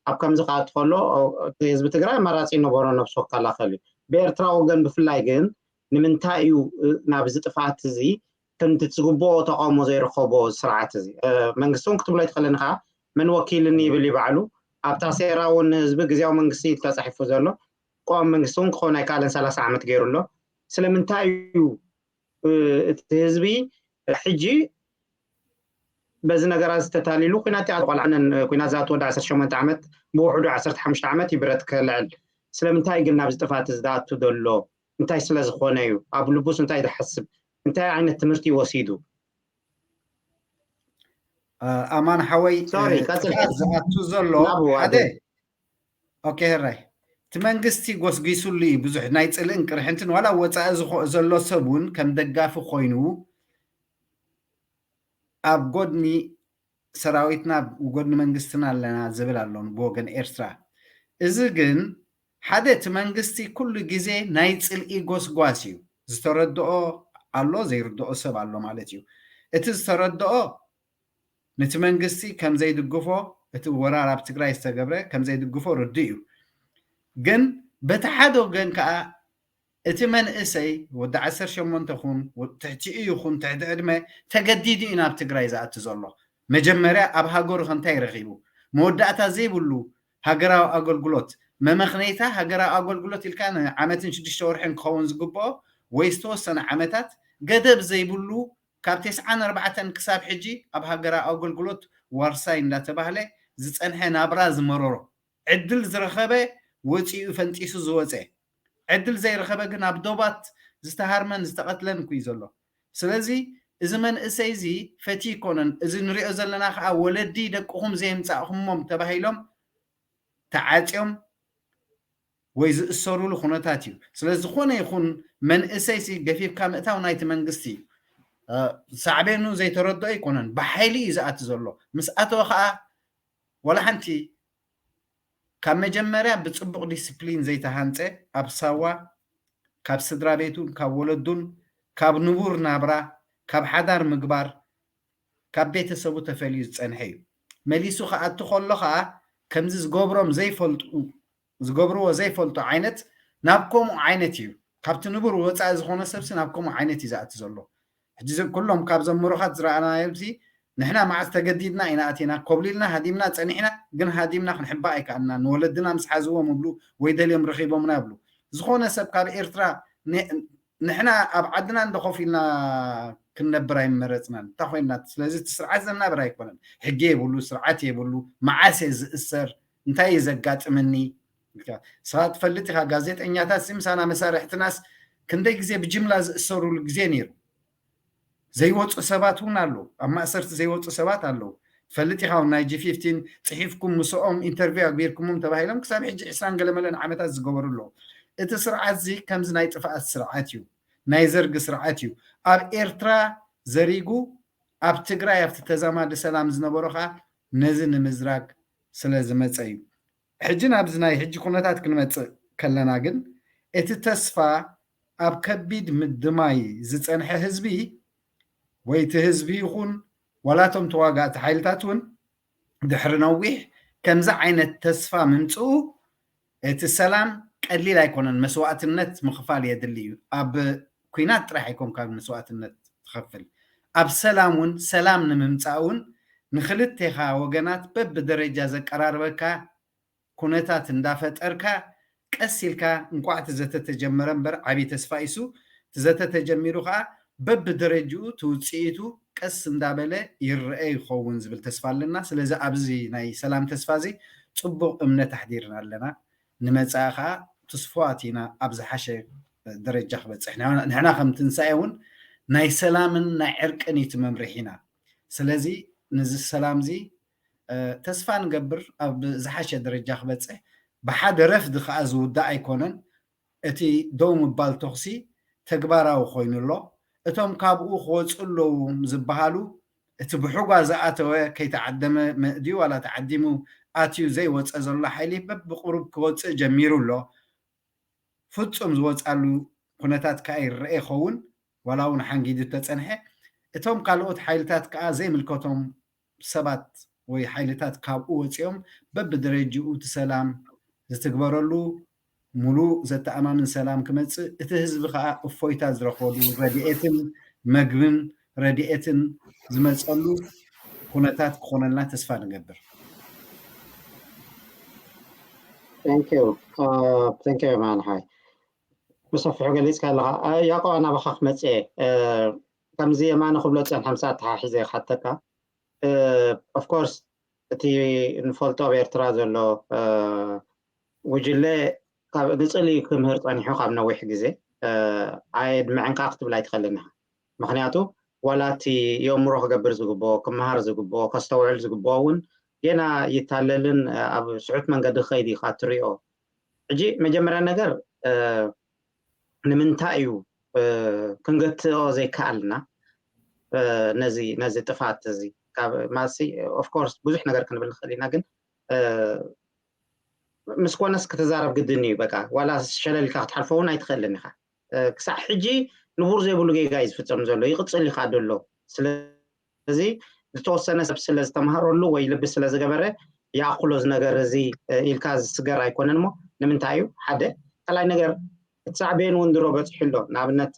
ኣብ ከምዚ ክኣቱ ከሎ፣ ኦ፣ እቲ ህዝቢ ትግራይ ኣማራጺ ይነበሮ ነብሱ ክከላኸል እዩ። ብኤርትራ ወገን ብፍላይ ግን ንምንታይ እዩ፣ እ፣ ናብዚ ጥፍኣት እዚ ከምቲ ዝግብኦ ተቃውሞ ዘይረኸቦ ስርዓት እዚ? እ፣ መንግስቲ እውን ክትብሎ ኣይትኽእልን ኢኻ። መን ወኪልኒ ይብል እዩ ባዕሉ። ኣብ ታሴራ እውን ህዝቢ ግዜያዊ መንግስቲ እዩ ተጻሒፉ ዘሎ። ቅዋም መንግስቲ እውን ክኸውን ኣይከኣለን፣ ሰላሳ ዓመት ገይሩ ኣሎ። ስለምንታይ እዩ፣ እ፣ እቲ ህዝቢ ሕጂ በዚ ነገራት ዝተታሊሉ ኲናት ይኣቱ? ቆልዓ ነን፣ እ፣ ኲናት ዝኣትወ ወዲ ዓሰርተ ሸሞንተ ዓመት፣ ብውሕዱ ዓሰርተ ሓሙሽተ ዓመት እዩ ብረት ከልዕል። ስለምንታይ ግን ናብዚ ጥፍኣት እዚ ዝኣቱ ዘሎ? እንታይ ስለ ዝኾነ እዩ? ኣብ ልቡስ እንታይ ዝሓስብ? እንታይ ዓይነት ትምህርቲ እዩ ወሲዱ? እ፣ ኣማን ሓወይ፣ ሶሪ፣ እ፣ ቀጽል። ጥፍኣት ዝኣቱ ዘሎ ናብኡ ሓደ ኣደ። ኦኬ፣ ህራይ። እቲ መንግስቲ ጎስጒሱሉ እዩ። ብዙሕ ናይ ጽልእን ቅርሕንትን፣ ዋላ ወጻኢ ዝኾ-፣ ዘሎ ሰብ እውን ከም ደጋፊ ኮይኑ ኣብ ጎድኒ ሰራዊትና፣ ኣብ ጎድኒ መንግስትና ኣለና ዝብል ኣሎ ብወገን ኤርትራ። እዚ ግን ሓደ፣ እቲ መንግስቲ ኩሉ ግዜ ናይ ጽልኢ ጎስጓስ እዩ። ዝተረድኦ ኣሎ፣ ዘይርድኦ ሰብ ኣሎ ማለት እዩ። እቲ ዝተረድኦ ነቲ መንግስቲ ከም ዘይድግፎ፣ እቲ ወራር ኣብ ትግራይ ዝተገብረ ከም ዘይድግፎ ርዱእ እዩ። ግን በቲ ሓደ ወገን ከዓ እቲ መንእሰይ ወዲ ዓሰርተ ሸሞንተ ይኹን፣ ወ-፣ ትሕቲኡ ይኹን፣ ትሕቲ ዕድመ ተገዲዱ እዩ ናብ ትግራይ ዝኣቱ ዘሎ። መጀመርያ ኣብ ሃገሩ ከ እንታይ ረኺቡ? መወዳእታ ዘይብሉ ሃገራዊ ኣገልግሎት፣ መመኽነይታ ሃገራዊ ኣገልግሎት ኢልካ ንዓመትን ሽዱሽተ ወርሕን ክኸውን ዝግብኦ ወይ ዝተወሰነ ዓመታት ገደብ ዘይብሉ ካብ ተስዓን ኣርባዕተን ክሳብ ሕጂ ኣብ ሃገራዊ ኣገልግሎት ዋርሳይ እንዳተባህለ ዝጸንሐ ናብራ ዝመረሮ፣ ዕድል ዝረኸበ ወጺኡ ፈንጢሱ ዝወጸ፣ ዕድል ዘይረኸበ ግን ኣብ ዶባት ዝተሃርመን ዝተቐትለን እኮ እዩ ዘሎ። ስለዚ እዚ መንእሰይ እዚ ፈትዩ ይኮነን፣ እዚ ንሪኦ ዘለና ከዓ ወለዲ ደቅኹም ዘየምጻእኹሞም ተባሂሎም ተዓጽዮም ወይ ዝእሰሩሉ ኩነታት እዩ። ስለ ዝኾነ ይኹን መንእሰይሲ ገፊፍካ ምእታው ናይቲ መንግስቲ እዩ። እ፣ ሳዕቤኑ ዘይተረድኦ ኣይኮነን፣ ብሓይሊ እዩ ዝኣቲ ዘሎ። ምስ ኣተወ ከዓ ዋላ ሓንቲ ካብ መጀመርያ ብጽቡቕ ዲስፕሊን ዘይተሃንጸ፣ ኣብ ሳዋ ካብ ስድራ ቤቱን ካብ ወለዱን ካብ ንቡር ናብራ ካብ ሓዳር ምግባር ካብ ቤተሰቡ ተፈልዩ ዝጸንሐ እዩ። መሊሱ ክኣቱ ከሎ ኸኣ ከምዚ ዝገብሮም ዘይፈልጡ፣ ዝገብርዎ ዘይፈልጡ ዓይነት ናብ ከምኡ ዓይነት እዩ። ካብቲ ንቡር ወጻኢ ዝኾነ ሰብሲ ናብ ከምኡ ዓይነት እዩ ዝኣቲ ዘሎ። ሕጂ እዚ ኩሎም ካብ ዘምሩኻት ዝረኣናዮምሲ ንሕና መዓስ ተገዲድና ኢና ኣቲና፣ ኮብሊልና፣ ሃዲምና፣ ጸኒሕና፣ ግን ሃዲምና ክንሕባእ ኣይከኣልና። ንወለድና ምስ ሓዝዎም እብሉ ወይ ደልዮም ረኺቦምና እብሉ። ዝኾነ ሰብ ካብ ኤርትራ ን-፣ ንሕና ኣብ ዓድና እንዶ ኮፍ ኢልና ክንነብር ኣይመረጽናን። እንታይ ኮይንና? ስለዚ እቲ ስርዓት ዘናብር ኣይኮነን። ሕጊ የብሉ፣ ስርዓት የብሉ። መዓስ እየ ዝእሰር? እንታይ እዩ ዘጋጥመኒ? ኢልካ። ንስኻ ትፈልጥ ኢኻ፣ ጋዜጠኛታት ሲ ምሳና መሳርሕትናስ ክንደይ ግዜ ብጅምላ ዝእሰሩሉ ግዜ ነይሩ። ዘይወጹ ሰባት እውን ኣለዉ። ኣብ ማእሰርቲ ዘይወጹ ሰባት ኣለዉ። ትፈልጥ ኢኻ፣ እውን ናይ ጂ ፊፍቲን ጽሒፍኩም ምስኦም ኢንተርቪው ኣግቢርኩሞም ተባሂሎም ክሳብ ሕጂ ዕስራን ገለመለን ዓመታት ዝገበሩ ኣለዉ። እቲ ስርዓት እዚ ከምዚ ናይ ጥፍኣት ስርዓት እዩ። ናይ ዘርጊ ስርዓት እዩ። ኣብ ኤርትራ ዘሪጉ ኣብ ትግራይ ኣብቲ ተዛማዲ ሰላም ዝነበሮ ኸኣ ነዚ ንምዝራግ ስለ ዝመጸ እዩ። ሕጂ ናብዚ ናይ ሕጂ ኩነታት ክንመጽእ ከለና ግን እቲ ተስፋ ኣብ ከቢድ ምድማይ ዝጸንሐ ህዝቢ ወይ እቲ ህዝቢ ይኹን ዋላ እቶም ተዋጋእቲ ሓይልታት እውን ድሕሪ ነዊሕ ከምዚ ዓይነት ተስፋ ምምጽኡ እቲ ሰላም ቀሊል ኣይኮነን፣ መስዋእትነት ምኽፋል የድሊ እዩ። ኣብ ኲናት ጥራሕ ኣይኮንካን መስዋእትነት ትኸፍል፣ ኣብ ሰላም እውን፣ ሰላም ንምምጻእ እውን ንክልቴኻ ወገናት በብደረጃ ዘቀራርበካ ኩነታት እንዳፈጠርካ ቀስ ኢልካ እንቋዕ እቲ ዘተ ተጀመረ እምበር ዓብዪ ተስፋ ኢሱ እቲ ዘተ ተጀሚሩ ከዓ በብደረጅኡ እቲ ውፅኢቱ ቀስ እንዳበለ ይረአ ይኸውን ዝብል ተስፋ ኣለና። ስለዚ ኣብዚ ናይ ሰላም ተስፋ እዚ ፅቡቕ እምነት ኣሕዲርና ኣለና። ንመፃኢ ከዓ ትስፉዋት ኢና ኣብ ዝሓሸ ደረጃ ክበፅሕ። ንሕና ከም ትንሳኤ እውን ናይ ሰላምን ናይ ዕርቅን እዩ እቲ መምርሒና። ስለዚ ነዚ ሰላም እዚ ተስፋ ንገብር ኣብ ዝሓሸ ደረጃ ክበፅሕ። ብሓደ ረፍዲ ከዓ ዝውዳእ ኣይኮነን። እቲ ደው ምባል ተኹሲ ተግባራዊ ኮይኑ ኣሎ። እቶም ካብኡ ክወፁ ኣለዉ ዝበሃሉ እቲ ብሕጓ ዝኣተወ ከይተዓደመ መእድዩ ዋላ ተዓዲሙ ኣትዩ ዘይወፀ ዘሎ ሓይሊ በብቁሩብ ክወፅእ ጀሚሩ ኣሎ። ፍፁም ዝወፃሉ ኩነታት ከዓ ይረአ ይኸውን ዋላ እውን ሓንጊዱ ተፀንሐ። እቶም ካልኦት ሓይልታት ከዓ ዘይምልከቶም ሰባት ወይ ሓይልታት ካብኡ ወፂኦም በብደረጅኡ እቲ ሰላም ዝትግበረሉ ሙሉእ ዘተኣማምን ሰላም ክመፅእ እቲ ህዝቢ ከዓ እፎይታ ዝረኽበሉ ረድኤትን መግብን ረድኤትን ዝመፀሉ ኩነታት ክኾነልና ተስፋ ንገብር። Thank you. Thank you ማንሓይ ብሰፊሑ ገሊፅካ ኣለካ። ያቆባ ናባካ ክመፅእ ከምዚ የማነ ክብሎ ፀንሐ ምሳ ተሓሒዘ ክሓተካ። Of course እቲ ንፈልጦ ኣብ ኤርትራ ዘሎ ጉጅለ ካብ ንፅሊ ክምህር ፀኒሑ ካብ ነዊሕ ግዜ ኣየድምዕን ከዓ ክትብል ኣይትኽእልን ኢኻ። ምክንያቱ ዋላ እቲ የእምሮ ክገብር ዝግብኦ ክመሃር ዝግብኦ ከስተውዕል ዝግብኦ እውን ጌና ይታለልን ኣብ ስሑት መንገዲ ክኸይድ ኢኻ ትሪኦ። ሕጂ መጀመርያ ነገር ንምንታይ እዩ ክንገትኦ ዘይከኣልና ነዚ ነዚ ጥፋት እዚ ካብ ማሲ of course ብዙሕ ነገር ክንብል ንኽእል ኢና ግን ምስ ኮነስ ክትዛረብ ግድን እዩ በቃ ዋላ ሸለልካ ክትሓልፎ እውን ኣይትኽእልን ኢኻ ክሳዕ ሕጂ ንቡር ዘይብሉ ጌጋ እዩ ዝፍፀም ዘሎ ይቕፅል ኢኻ ደሎ ስለዚ ዝተወሰነ ሰብ ስለ ዝተምሃረሉ ወይ ልቢ ስለ ዝገበረ ይኣኽሎ እዚ ነገር እዚ ኢልካ ዝስገር ኣይኮነን እሞ ንምንታይ እዩ ሓደ ካልኣይ ነገር እቲ ሳዕቤን እውን ድሮ በፂሑ ኣሎ ንኣብነት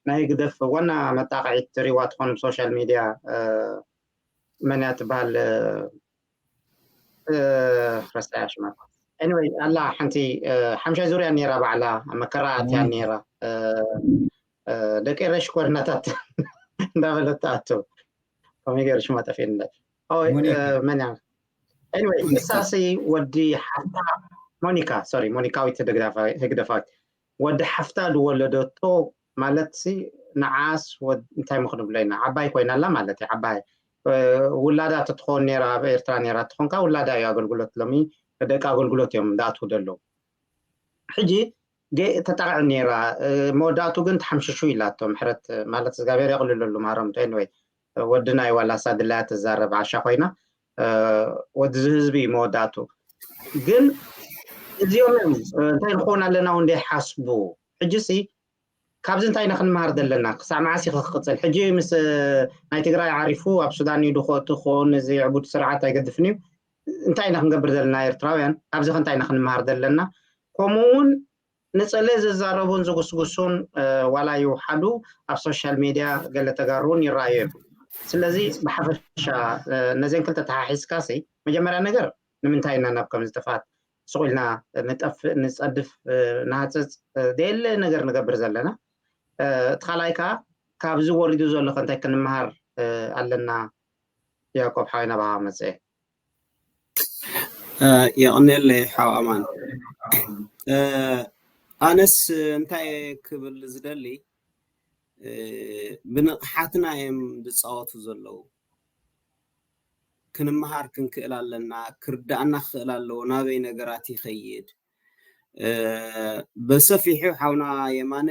ናይ ህግደፍ ዋና መጣቕዒት ትሪዋ ትኾኑ ብሶሻል ሚድያ መን እያ ትበሃል ረስታያ ሽማ anyway ኣላ ሓንቲ ሓምሻይ ዙርያ ነራ ባዕላ መከራ ኣትያ ነራ ደቂ ኤረ ሽኮርናታት እንዳበለት ትኣቱ ከመይ ገይሩ ሽማ ጠፊእኒ መን እያ anyway ንሳሲ ወዲ ሓፍታ ሞኒካ sorry ሞኒካዊት ህግደፋዊት ወዲ ሓፍታ ዝወለደቶ ማለት ሲ ንዓስ እንታይ ምክንብሎ ኢና ዓባይ ኮይና ኣላ ማለት እዩ ዓባይ ውላዳ ተትኾን ነራ ኣብ ኤርትራ ነራ ትኾንካ ውላዳ እዩ ኣገልግሎት ሎሚ ደቂ ኣገልግሎት እዮም ዳኣትዉ ደለዉ ሕጂ ተጣቕዕ ነራ መወዳእቱ ግን ተሓምሽሹ ኢላቶ ምሕረት ማለት እግዚኣብሔር የቕልለሉ ማሮም ወይ ወዲ ናይ ዋላሳ ድላያ ትዛረብ ዓሻ ኮይና ወዲ ዝህዝቢ እዩ መወዳእቱ ግን እዚኦም እዮም እንታይ ንኾን ኣለና እውን ዘይሓስቡ ሕጂ ሲ ካብዚ እንታይ ኢና ክንመሃር ዘለና ክሳዕ መዓስ ኢኸ ክቕፅል ሕጂ ምስ ናይ ትግራይ ዓሪፉ ኣብ ሱዳን እዩ ድኾ እቲ ክኾን እዚ ዕቡድ ስርዓት ኣይገድፍን እዩ እንታይ ኢና ክንገብር ዘለና ኤርትራውያን ካብዚ ከ እንታይ ኢና ክንመሃር ዘለና ከምኡ እውን ንፀለ ዝዛረቡን ዝጉስጉሱን ዋላ ይውሓዱ ኣብ ሶሻል ሚድያ ገለ ተጋሩን ይረኣዩ እዮም ስለዚ ብሓፈሻ ነዚን ክልተ ተሓሒዝካ ሲ መጀመርያ ነገር ንምንታይ ኢና ናብ ከምዚ ጥፋት ስቕ ኢልና ንጠፍእ ንፀድፍ ንሃፅፅ ደየለ ነገር ንገብር ዘለና እቲ ካልኣይ ከዓ ካብዚ ወሪዱ ዘሎ ከ እንታይ ክንመሃር ኣለና ያዕቆብ ሓወይ ናባኻ መፅአ የቕንየለይ ሓው ኣማን ኣነስ እንታይ ክብል ዝደሊ ብንቕሓትና እዮም ዝፃወቱ ዘለዉ ክንመሃር ክንክእል ኣለና ክርዳእና ክኽእል ኣለዎ ናበይ ነገራት ይኸይድ በሰፊሑ ሓውና የማነ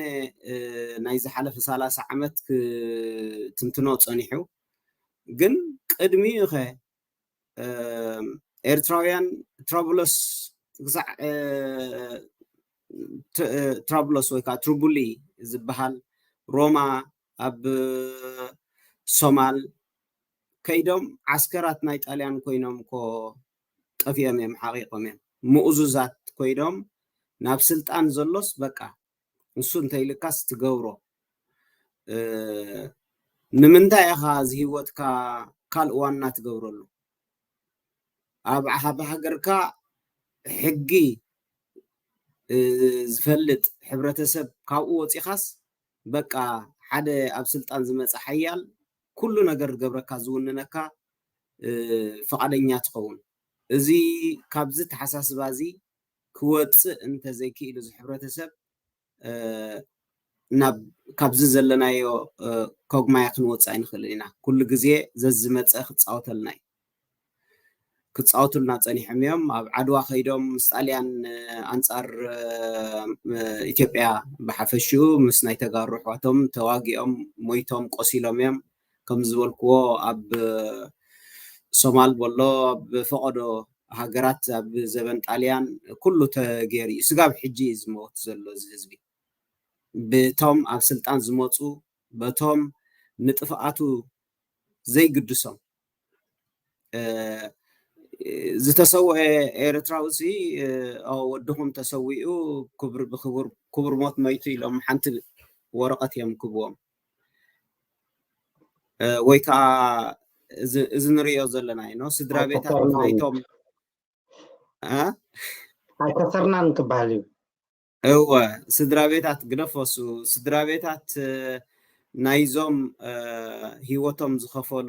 ናይ ዝሓለፈ ሰላሳ ዓመት ክትንትኖ ፀኒሑ ግን ቅድሚኡ ኸ ኤርትራውያን ትራብሎስ ክሳዕ ትራብሎስ ወይ ከዓ ትሩቡሊ ዝበሃል ሮማ ኣብ ሶማል ከይዶም ዓስከራት ናይ ጣልያን ኮይኖም እኮ ጠፊኦም እዮም ሓቂቆም እዮም ምኡዙዛት ኮይዶም ናብ ስልጣን ዘሎስ በቃ ንሱ እንተይልካስ ትገብሮ ንምንታይ ኢኻ እዚ ህይወትካ ካልእ ዋና ትገብረሉ። ኣብ ዓኻ ብሃገርካ ሕጊ ዝፈልጥ ሕብረተሰብ ካብኡ ወፂኻስ በቃ ሓደ ኣብ ስልጣን ዝመፀ ሓያል ኩሉ ነገር ዝገብረካ ዝውንነካ ፍቓደኛ ትኸውን። እዚ ካብዚ ተሓሳስባ እዚ ክወፅእ እንተዘይክኢሉ እዚ ሕብረተሰብ ናብ ካብዚ ዘለናዮ ኮግማያ ክንወፅእ ኣይንኽእልን ኢና። ኩሉ ግዜ ዘዝመፀ ክፃወተልና እዩ። ክፃወቱልና ፀኒሖም እዮም። ኣብ ዓድዋ ከይዶም ምስ ጣልያን ኣንፃር ኢትዮጵያ ብሓፈሽኡ ምስ ናይ ተጋሩ ኣሕዋቶም ተዋጊኦም ሞይቶም ቆሲሎም እዮም። ከም ዝበልክዎ ኣብ ሶማል በሎ ኣብ ፈቐዶ ሃገራት ኣብ ዘበን ጣልያን ኩሉ ተገይሩ እዩ። ስጋብ ሕጂ እዩ ዝመውት ዘሎ እዚ ህዝቢ ብቶም ኣብ ስልጣን ዝመፁ በቶም ንጥፍኣቱ ዘይግድሶም ዝተሰውአ ኤርትራዊ ሲ ወድኹም ተሰዊኡ ክቡር ሞት መይቱ ኢሎም ሓንቲ ወረቐት እዮም ክብዎም። ወይ ከዓ እዚ ንሪኦ ዘለና ዩ ስድራ ቤታት ናይቶም ኣይከሰርናን ክበሃል እዩ። እወ ስድራ ቤታት ግደፎሱ ስድራ ቤታት ናይዞም ሂወቶም ዝኸፈሉ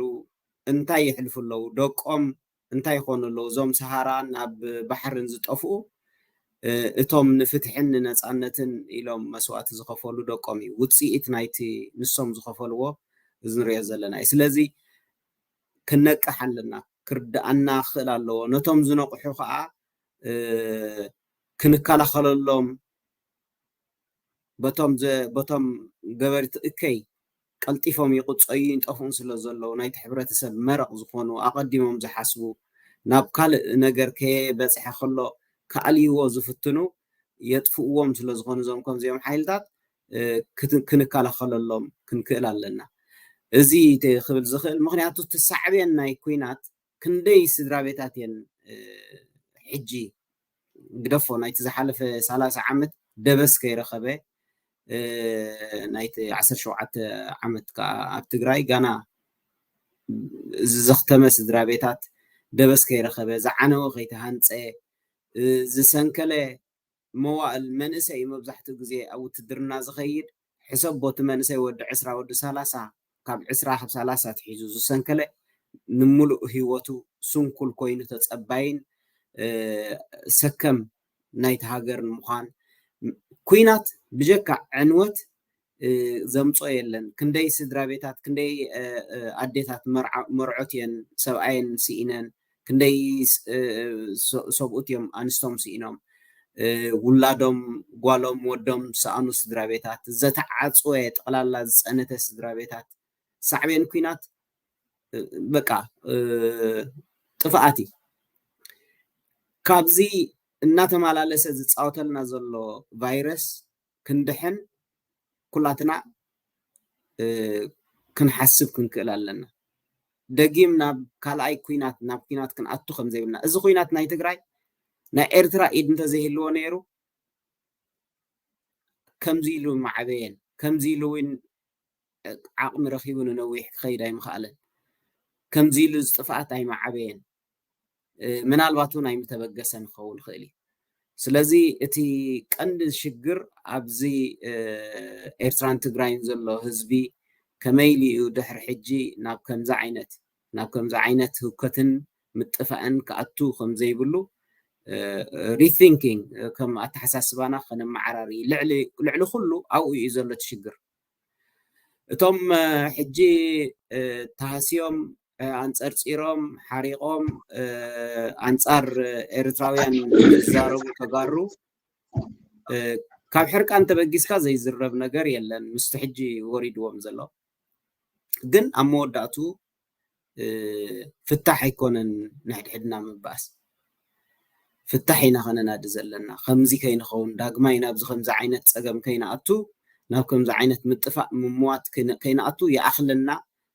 እንታይ የሕልፉ ኣለዉ? ደቆም እንታይ ይኾኑ ኣለዉ? እዞም ሰሃራን ኣብ ባሕርን ዝጠፍኡ እቶም ንፍትሕን ንነፃነትን ኢሎም መስዋእቲ ዝኸፈሉ ደቆም እዩ ውፅኢት ናይቲ ንሶም ዝኸፈልዎ እዚ ንሪኦ ዘለና እዩ። ስለዚ ክነቅሕ ኣለና፣ ክርድኣና ክኽእል ኣለዎ። ነቶም ዝነቕሑ ከዓ ክንከላኸለሎም በቶም በቶም ገበርቲ እከይ ቀልጢፎም ይቕፀዩ ይንጠፍኡን ስለ ዘለዉ ናይቲ ሕብረተሰብ መረቕ ዝኾኑ ኣቐዲሞም ዝሓስቡ ናብ ካልእ ነገር ከየበፅሐ ከሎ ክኣልይዎ ዝፍትኑ የጥፍእዎም ስለ ዝኾኑ እዞም ከምዚኦም ሓይልታት ክንከላኸለሎም ክንክእል ኣለና። እዚ ክብል ዝኽእል ምክንያቱ እቲ ሳዕቤን ናይ ኩናት ክንደይ ስድራ ቤታት እየን ሕጂ ግደፎ ናይቲ ዝሓለፈ ሰላሳ ዓመት ደበስ ከይረኸበ ናይቲ ዓሰርተ ሸውዓተ ዓመት ከዓ ኣብ ትግራይ ጋና ዝዘኽተመ ስድራ ቤታት ደበስ ከይረኸበ ዝዓነወ ከይተሃንፀ ዝሰንከለ መዋእል መንእሰይ እዩ መብዛሕትኡ ግዜ ኣብ ውትድርና ዝኸይድ። ሕሰብ ቦቲ መንእሰይ ወዲ ዕስራ ወዲ ሰላሳ ካብ ዕስራ ካብ ሰላሳ ትሒዙ ዝሰንከለ ንምሉእ ህይወቱ ስንኩል ኮይኑ ተፀባይን ሰከም ናይቲ ሃገር ንምዃን ኩናት ብጀካ ዕንወት ዘምፅኦ የለን። ክንደይ ስድራ ቤታት ክንደይ ኣዴታት መርዖት እየን ሰብኣየን ስኢነን ክንደይ ሰብኡት እዮም ኣንስቶም ስኢኖም ውላዶም ጓሎም ወዶም ዝሰኣኑ ስድራ ቤታት ዝተዓፅወ ጠቕላላ ዝፀነተ ስድራ ቤታት ሳዕቤን ኩናት በቃ ጥፍኣት እዩ። ካብዚ እናተመላለሰ ዝፃወተልና ዘሎ ቫይረስ ክንድሕን ኩላትና ክንሓስብ ክንክእል ኣለና። ደጊም ናብ ካልኣይ ኩናት ናብ ኩናት ክንኣቱ ከም ዘይብልና እዚ ኩናት ናይ ትግራይ ናይ ኤርትራ ኢድ እንተዘይህልዎ ነይሩ ከምዚ ኢሉ ምዓበየን ከምዚ ኢሉ እውን ዓቕሚ ረኺቡ ንነዊሕ ክኸይድ ኣይምኽኣለን። ከምዚ ኢሉ ዝጥፍኣት ኣይምዓበየን። ምናልባት እውን ኣይምተበገሰን ክኸውን ይኽእል እዩ። ስለዚ እቲ ቀንዲ ሽግር ኣብዚ ኤርትራን ትግራይን ዘሎ ህዝቢ ከመይ ኢሉ እዩ ድሕሪ ሕጂ ናብ ከምዚ ዓይነት ናብ ከምዚ ዓይነት ህውከትን ምጥፋእን ክኣቱ ከም ዘይብሉ rethinking ከም ኣተሓሳስባና ከነመዓራሪ ልዕሊ ኩሉ ኣብኡ እዩ ዘሎ እቲ ሽግር። እቶም ሕጂ ተሃስዮም ኣንፀርፂሮም ሓሪቖም ኣንፃር ኤርትራውያን ዝዛረቡ ተጋሩ ካብ ሕርቃን ተበጊስካ ዘይዝረብ ነገር የለን። ምስቲ ሕጂ ወሪድዎም ዘሎ ግን ኣብ መወዳእቱ ፍታሕ ኣይኮነን ንሕድሕድና ምባኣስ። ፍታሕ ኢና ከነናዲ ዘለና። ከምዚ ከይንኸውን ዳግማይ ናብዚ ከምዚ ዓይነት ፀገም ከይንኣቱ ናብ ከምዚ ዓይነት ምጥፋእ ምምዋት ከይንኣቱ ይኣኽለና።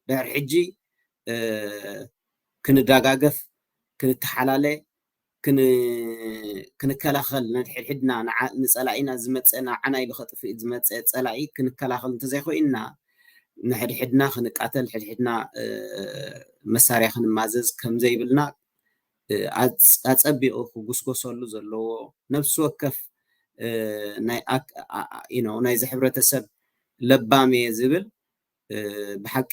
ድሕሪ ሕጂ ክንደጋገፍ ክንተሓላለ ክንከላኸል ነድሕድሕድና ንፀላኢና ዝመፀ ንዓና ኢሉ ከጥፍእ ዝመፀ ፀላኢ ክንከላኸል እንተዘይኮይንና ንሕድሕድና ክንቃተል፣ ሕድሕድና መሳርያ ክንማዘዝ ከምዘይብልና ኣጸቢቑ ክጉስጎሰሉ ዘለዎ፣ ነፍሲ ወከፍ ናይዚ ሕብረተሰብ ለባም እየ ዝብል ብሓቂ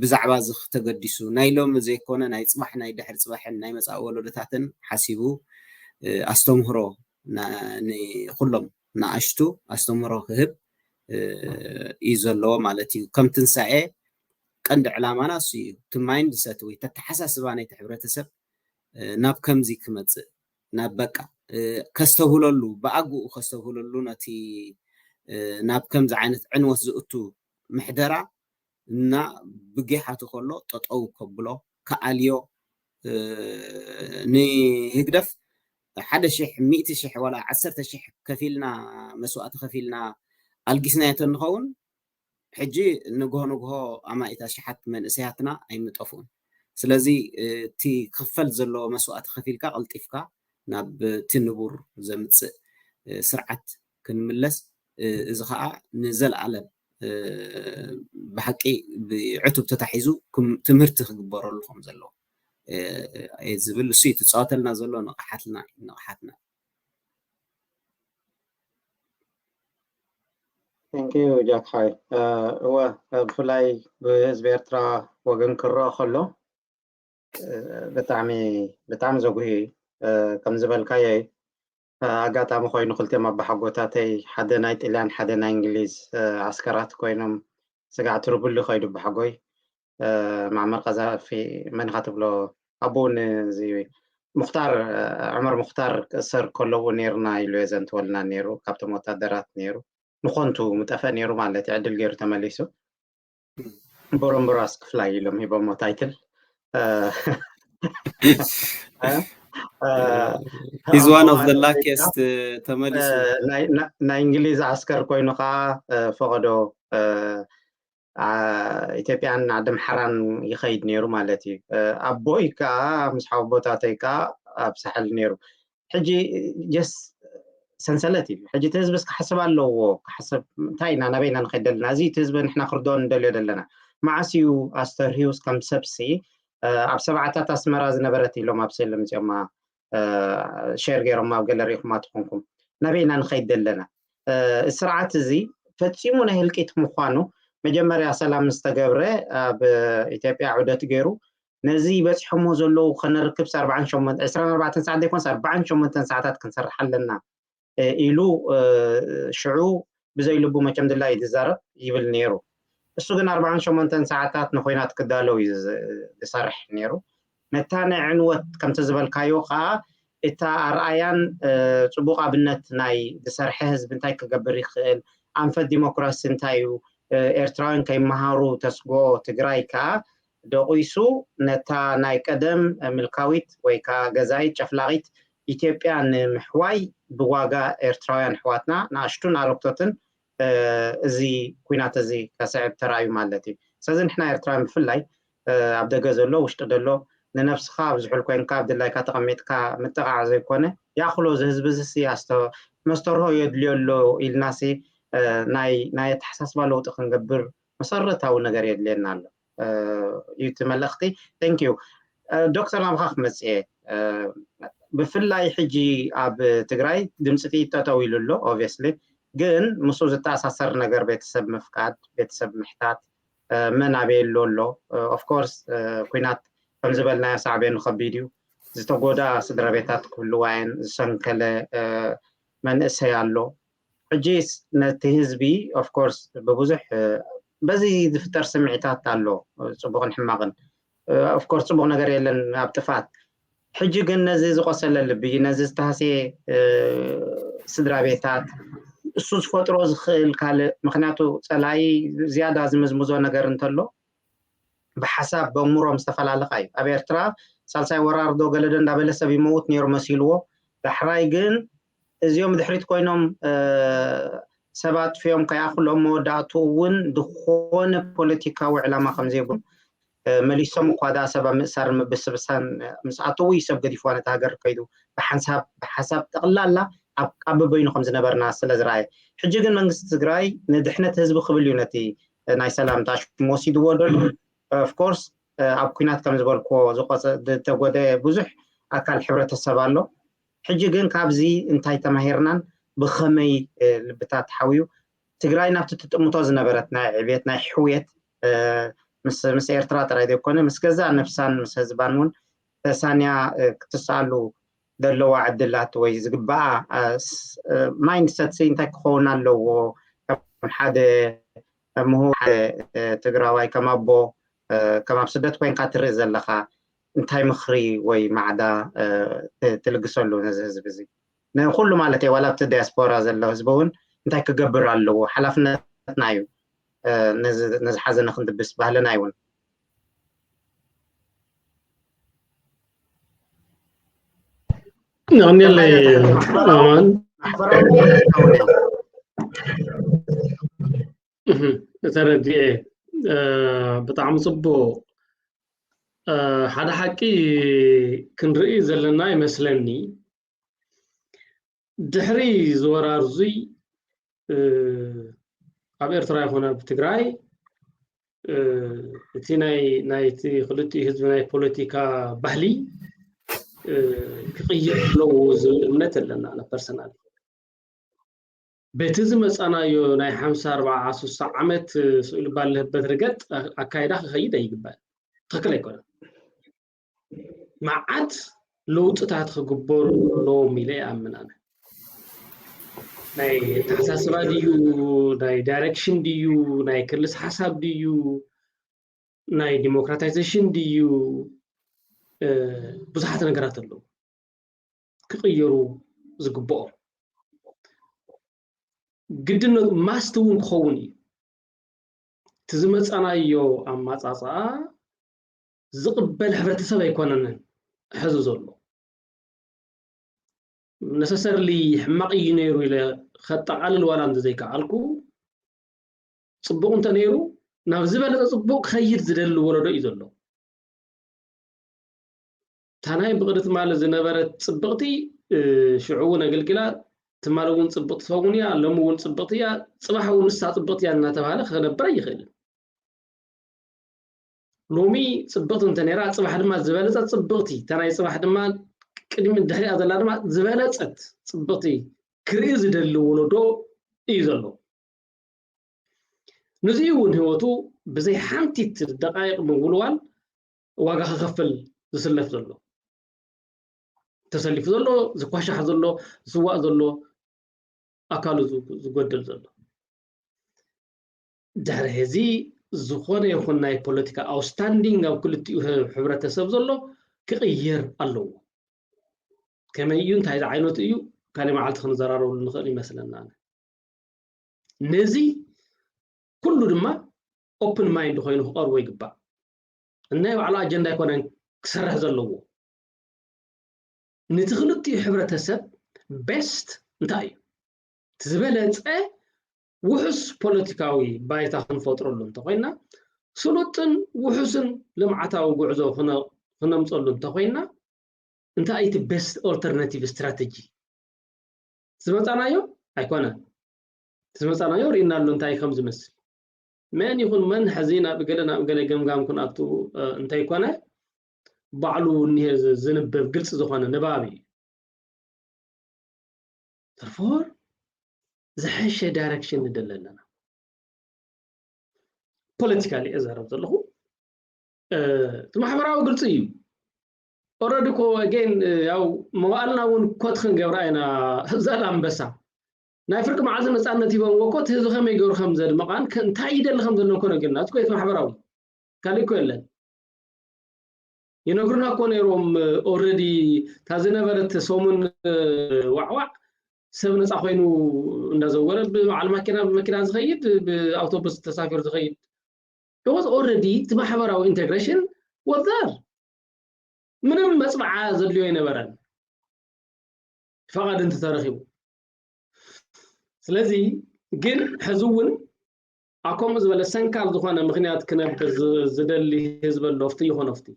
ብዛዕባ እዚ ክተገዲሱ፣ ናይ ሎሚ ዘይኮነ ናይ ፅባሕ ናይ ድሕሪ ፅባሕን ናይ መፃኢ ወለዶታትን ሓሲቡ ኣስተምህሮ ንኩሎም ንኣሽቱ ኣስተምህሮ ክህብ እዩ ዘለዎ ማለት እዩ። ከም ትንሳኤ ቀንዲ ዕላማና እሱ እዩ። እቲ ማይንድሰት ወይ ተተሓሳስባ ናይቲ ሕብረተሰብ ናብ ከምዚ ክመፅእ፣ ናብ በቃ ከስተብህለሉ፣ ብኣግኡ ከስተብህለሉ፣ ነቲ ናብ ከምዚ ዓይነት ዕንወት ዝእቱ ምሕደራ እና ብጌሓቱ ከሎ ጠጠው ከብሎ፣ ክኣልዮ፣ ንህግደፍ ሓደ ሽሕ፣ ሚእቲ ሽሕ ዋላ ዓሰርተ ሽሕ ከፊልና፣ መስዋእቲ ከፊልና ኣልጊስናዮ ተንኸውን፣ ሕጂ ንግሆ ንግሆ ኣማኢት ኣሽሓት መንእሰያትና ኣይምጠፍኡን። ስለዚ እቲ ክኽፈል ዘለዎ መስዋእቲ ከፊልካ ቀልጢፍካ ናብ እቲ ንቡር ዘምፅእ ስርዓት ክንምለስ፣ እዚ ከዓ ንዘለኣለም ብሓቂ ብዕቱብ ተታሒዙ ትምህርቲ ክግበረሉ ከም ዘለዎ ዝብል እሱ ትፃወተልና ዘሎ ንቕሓትና ንቕሓትና። Thank you ጃክ ሓይ። እወ፣ ብፍላይ ብህዝቢ ኤርትራ ወገን ክረኦ ከሎ ብጣዕሚ ብጣዕሚ ዘጉሂ እዩ። ከም ዝበልካዮ እዩ። ኣጋጣሚ ኮይኑ ክልቲኦም ኣባሓጎታተይ ሓደ ናይ ጥልያን ሓደ ናይ እንግሊዝ ዓስከራት ኮይኖም ስጋዕ ትርቡሊ ከይዱ ኣባሓጎይ ማዕመር ቀዛፊ መን ኢኻ ትብሎ ኣቦኡ ንዚ ሙክታር ዑመር ሙክታር ክእሰር ከሎ ብኡ ነይርና ኢሉ እየ ዘንትወልና ነይሩ። ካብቶም ወታደራት ነይሩ ንኾንቱ ምጠፈእ ነይሩ ማለት እዩ። ዕድል ገይሩ ተመሊሱ ቦሮምቦራስ ክፍላይ ኢሎም ሂቦሞ ታይትል He's one of the luckiest ተመሊሱ ናይ እንግሊዝ ዓስከር ኮይኑ ከዓ ፈቐዶ ኢትዮጵያን ዓዲ ኣምሓራን ይኸይድ ነይሩ ማለት እዩ። ኣቦይ ከዓ ምስ ሓወቦታተይ ከዓ ኣብ ሳሕል ነይሩ። ሕጂ ጀስ ሰንሰለት እዩ። ሕጂ እቲ ህዝቢ ክሓስብ ኣለዎ። ክሓስብ እንታይ ኢና ናበይና ንኸይድ ዘለና? እዚ እቲ ህዝቢ ንሕና ክርድኦ ንደልዮ ዘለና። መዓስ እዩ ኣስተርህዩስ ከም ሰብሲ ኣብ ሰብዓታት ኣስመራ ዝነበረት ኢሎም ኣብ ስእሊ ምፅኦማ ሼር ገይሮም ኣብ ገለ ሪኢኹማ ትኾንኩም ናበይና ንኸይድ ዘለና? ስርዓት እዚ ፈፂሙ ናይ ህልቂት ምዃኑ መጀመርያ ሰላም ዝተገብረ ኣብ ኢትዮጵያ ዑደት ገይሩ ነዚ በፂሖሞ ዘለዉ ከነርክብስ ኣርባዓን ሸሞንተ ዕስራን ኣርባዕተን ሰዓት ዘይኮንስ ኣርባዓን ሸሞንተን ሰዓታት ክንሰርሕ ኣለና ኢሉ ሽዑ ብዘይ ልቡ መቸም ድላ እዩ ዝዛረብ ይብል ነይሩ። እሱ ግን ኣርባዓን ሸሞንተን ሰዓታት ንኮይናት ክዳለው እዩ ዝሰርሕ ነይሩ። ነታ ናይ ዕንወት ከምቲ ዝበልካዮ ከዓ እታ ኣርኣያን ፅቡቅ ኣብነት ናይ ዝሰርሐ ህዝቢ እንታይ ክገብር ይኽእል፣ ኣንፈት ዲሞክራሲ እንታይ እዩ፣ ኤርትራውያን ከይመሃሩ ተስጎ ትግራይ ከዓ ደቂሱ ነታ ናይ ቀደም ምልካዊት ወይ ከዓ ገዛኢት ጨፍላቂት ኢትዮጵያ ንምሕዋይ ብዋጋ ኤርትራውያን ኣሕዋትና ንኣሽቱን ኣረግቶትን እዚ ኩናት እዚ ከስዕብ ተራእዩ ማለት እዩ። ስለዚ ንሕና ኤርትራውያን ብፍላይ ኣብ ደገ ዘሎ ውሽጢ ዘሎ ንነብስኻ ኣብ ዝሑል ኮይንካ ኣብ ድላይካ ተቐሚጥካ ምጥቓዕ ዘይኮነ ያኽሎ እዚ ህዝቢ እዚ መስተርሆ የድልዮ ኣሎ ኢልናሲ ናይ ኣተሓሳስባ ለውጢ ክንገብር መሰረታዊ ነገር የድልየና ኣሎ እዩ እቲ መልእኽቲ። Thank you ዶክተር ናብኻ ክመፅእ እየ። ብፍላይ ሕጂ ኣብ ትግራይ ድምፂ ጥይት ጠጠው ኢሉ ኣሎ obviously ግን ምስኡ ዝተኣሳሰር ነገር ቤተሰብ ምፍቃድ ቤተሰብ ምሕታት መን ኣበይ ኣሎ ኣሎ of course ኩናት ከም ዝበልናዮ ሳዕቤኑ ከቢድ እዩ። ዝተጎዳ ስድራ ቤታት ክህልዋ እየን ዝሰንከለ መንእሰይ ኣሎ። ሕጂ ነቲ ህዝቢ of course ብብዙሕ በዚ ዝፍጠር ስምዒታት ኣሎ ፅቡቕን ሕማቕን of course ፅቡቕ ነገር የለን ኣብ ጥፍኣት። ሕጂ ግን ነዚ ዝቆሰለ ልቢ ነዚ ዝተሃስየ ስድራ ቤታት እሱ ዝፈጥሮ ዝኽእል ካልእ ምክንያቱ ፀላኢ ዝያዳ ዝምዝምዞ ነገር እንተሎ ብሓሳብ በእምሮ ምስ ተፈላለኻ እዩ። ኣብ ኤርትራ ሳልሳይ ወራር ዶ ገለ ዶ እንዳበለ ሰብ ይመውት ነይሩ መሲልዎ ዳሕራይ ግን እዚኦም ድሕሪት ኮይኖም ሰብ ኣጥፊኦም ከይኣኽሎም መወዳእትኡ እውን ዝኾነ ፖለቲካዊ ዕላማ ከም ዘይብሉ መሊሶም እኳ ደኣ ሰብ ኣብ ምእሳርን ምብስብሳን ምስ ኣተዉ እዩ ሰብ ገዲፍዋ ነቲ ሃገር ከይዱ ብሓንሳብ ብሓሳብ ጠቕላላ ኣብ ኣብ በይኑ ከም ዝነበርና ስለ ዝረኣየ ሕጂ ግን መንግስቲ ትግራይ ንድሕነት ህዝቢ ክብል እዩ ነቲ ናይ ሰላምታ ሽሙ ወሲድዎ ደሎ። ኦፍኮርስ ኣብ ኩናት ከም ዝበልክዎ ዝተጎደ ብዙሕ ኣካል ሕብረተሰብ ኣሎ። ሕጂ ግን ካብዚ እንታይ ተማሂርናን ብኸመይ ልብታት ሓውዩ ትግራይ ናብቲ ትጥምቶ ዝነበረት ናይ ዕቤት ናይ ሕውየት ምስ ኤርትራ ጥራይ ዘይኮነ ምስ ገዛእ ነፍሳን ምስ ህዝባን እውን ተሳንያ ክትስኣሉ ዘለዋ ዕድላት ወይ ዝግባኣ ማይንድሰት እንታይ ክኸውን ኣለዎ? ከም ሓደ ምሁር ትግራዋይ ከም ኣቦ ከም ኣብ ስደት ኮይንካ ትርኢ ዘለኻ እንታይ ምኽሪ ወይ ማዕዳ ትልግሰሉ ነዚ ህዝቢ እዚ ንኩሉ ማለት እየ ዋላ ኣብቲ ዲያስፖራ ዘሎ ህዝቢ እውን እንታይ ክገብር ኣለዎ ሓላፍነትና እዩ ነዚ ሓዘን ክንድብስ ባህልና ይውን ነቕኔለይ ኣማን ተረዲኤ ብጣዕሚ ፅቡቅ ሓደ ሓቂ ክንርኢ ዘለና ይመስለኒ ድሕሪ ዝወራር ዙይ ኣብ ኤርትራ ይኮነ ኣብ ትግራይ እቲ ናይ ናይቲ ክልቲኡ ህዝቢ ናይ ፖለቲካ ባህሊ ክቕይር ኣለዎ ዝብል እምነት ኣለና ኣነ ፐርሰናል በቲ ዝመፃናዮ ናይ ሓምሳ ኣርባዓ ሱሳ ዓመት ስእሉ ባለህበት ርገጥ ኣካይዳ ክኸይድ ኣይግባእ ትክክል ኣይኮነ መዓት ለውጥታት ክግበሩ ኣለዎም ኢለ ይኣምን ኣነ ናይ ኣተሓሳስባ ድዩ ናይ ዳይሬክሽን ድዩ ናይ ክልስ ሓሳብ ድዩ ናይ ዲሞክራታይዜሽን ድዩ ብዙሓት ነገራት ኣለዉ ክቅየሩ ዝግብኦም ግድነቱ ማስት እውን ክኸውን እዩ እቲ ዝመፃናዮ ኣማፃፅኣ ዝቕበል ሕብረተሰብ ኣይኮነንን ሕዚ ዘሎ ነሰሰርሊ ሕማቕ እዩ ነይሩ ኢለ ከጠቓልል ዋላ እንተዘይከኣልኩ ፅቡቕ እንተነይሩ ናብ ዝበለፀ ፅቡቕ ክኸይድ ዝደሊ ወለዶ እዩ ዘሎ እታ ናይ ብቕድቲ ማለ ዝነበረት ፅብቕቲ ሽዑ እውን ኣገልግላ ትማሊ እውን ፅብቕቲ ትኸውን እያ ሎሚ እውን ፅብቕቲ እያ ፅባሕ እውን ንሳ ፅብቕቲ እያ እናተባሃለ ክነብር ኣይኽእልን ሎሚ ፅብቕቲ እንተነይራ ፅባሕ ድማ ዝበለፀት ፅብቕቲ እታ ናይ ፅባሕ ድማ ቅድሚ ድሕሪኣ ዘላ ድማ ዝበለፀት ፅብቕቲ ክርኢ ዝደሊ ወለዶ እዩ ዘሎ ንዚ እውን ህይወቱ ብዘይ ሓንቲት ደቃይቕ ምውልዋል ዋጋ ክኸፍል ዝስለፍ ዘሎ ተሰሊፉ ዘሎ ዝኳሻሕ ዘሎ ዝስዋእ ዘሎ ኣካሉ ዝጎደል ዘሎ ድሕሪ ሕዚ ዝኾነ ይኹን ናይ ፖለቲካ ኣውትስታንዲንግ ኣብ ክልቲኡ ሕብረተሰብ ዘሎ ክቕየር ኣለዎ ከመይ እዩ እንታይ ዝዓይነቱ እዩ ካልእ መዓልቲ ክንዘራረበሉ ንኽእል ይመስለና ነዚ ኩሉ ድማ ኦፕን ማይንድ ኮይኑ ክቐርቦ ይግባእ ናይ ባዕሉ ኣጀንዳ ኣይኮነን ክሰርሕ ዘለዎ ነቲ ክልቲኡ ሕብረተሰብ ቤስት እንታይ እዩ ዝበለፀ ውሑስ ፖለቲካዊ ባይታ ክንፈጥረሉ እንተኮይና ስሉጥን ውሑስን ልምዓታዊ ጉዕዞ ክነምፀሉ እንተኮይና እንታይ እቲ ቤስት ኦልተርናቲቭ ስትራተጂ ዝመፃናዮ ኣይኮነን ዝመፃናዮ ርኢና ኣሎ እንታይ ከም ዝመስል መን ይኹን መን ሕዚ ናብ ገለ ናብ ገለ ገምጋም ክንኣቱ እንተይኮነ ባዕሉ እኒሀ ዝንበብ ግልፂ ዝኾነ ንባብ እዩ therefore ዝሐሸ ዳይረክሽን ንደሊ ኣለና ፖለቲካሊ እዛረብ ዘለኹ እቲ ማሕበራዊ ግልፂ እዩ already ኮ again ያው መዋእልና እውን ኮት ክንገብራ ኢና ዛል ኣንበሳ ናይ ፍርቂ መዓልቲ ነፃነት ሂቦምዎ ኮት ህዝቢ ከመይ ገይሩ ከም ዘድመቓን እንታይ ይደሊ ከም ዘሎ ኮ ነጊርና እቲ ኮ ማሕበራዊ ካልእ ኮ የለን ይነግሩና እኮ ነይሮም already እታ ዝነበረት ሰሙን ዋዕዋዕ ሰብ ነፃ ኮይኑ እንዳዘወረ ብበዓል ማኪና ብመኪና ዝኸይድ ብኣውቶቡስ ተሳፊሩ ዝኸይድ it was already እቲ ማሕበራዊ integration was there ምንም መፅባዓ ዘድልዮ ኣይነበረን ፈቓድ እንተተረኺቡ ስለዚ ግን ሕዚ እውን ኣብ ከምኡ ዝበለ ሰንካል ዝኾነ ምኽንያት ክነብር ዝደሊ ህዝቢ ኣሎ ፍቲ ይኾኖ ፍቲ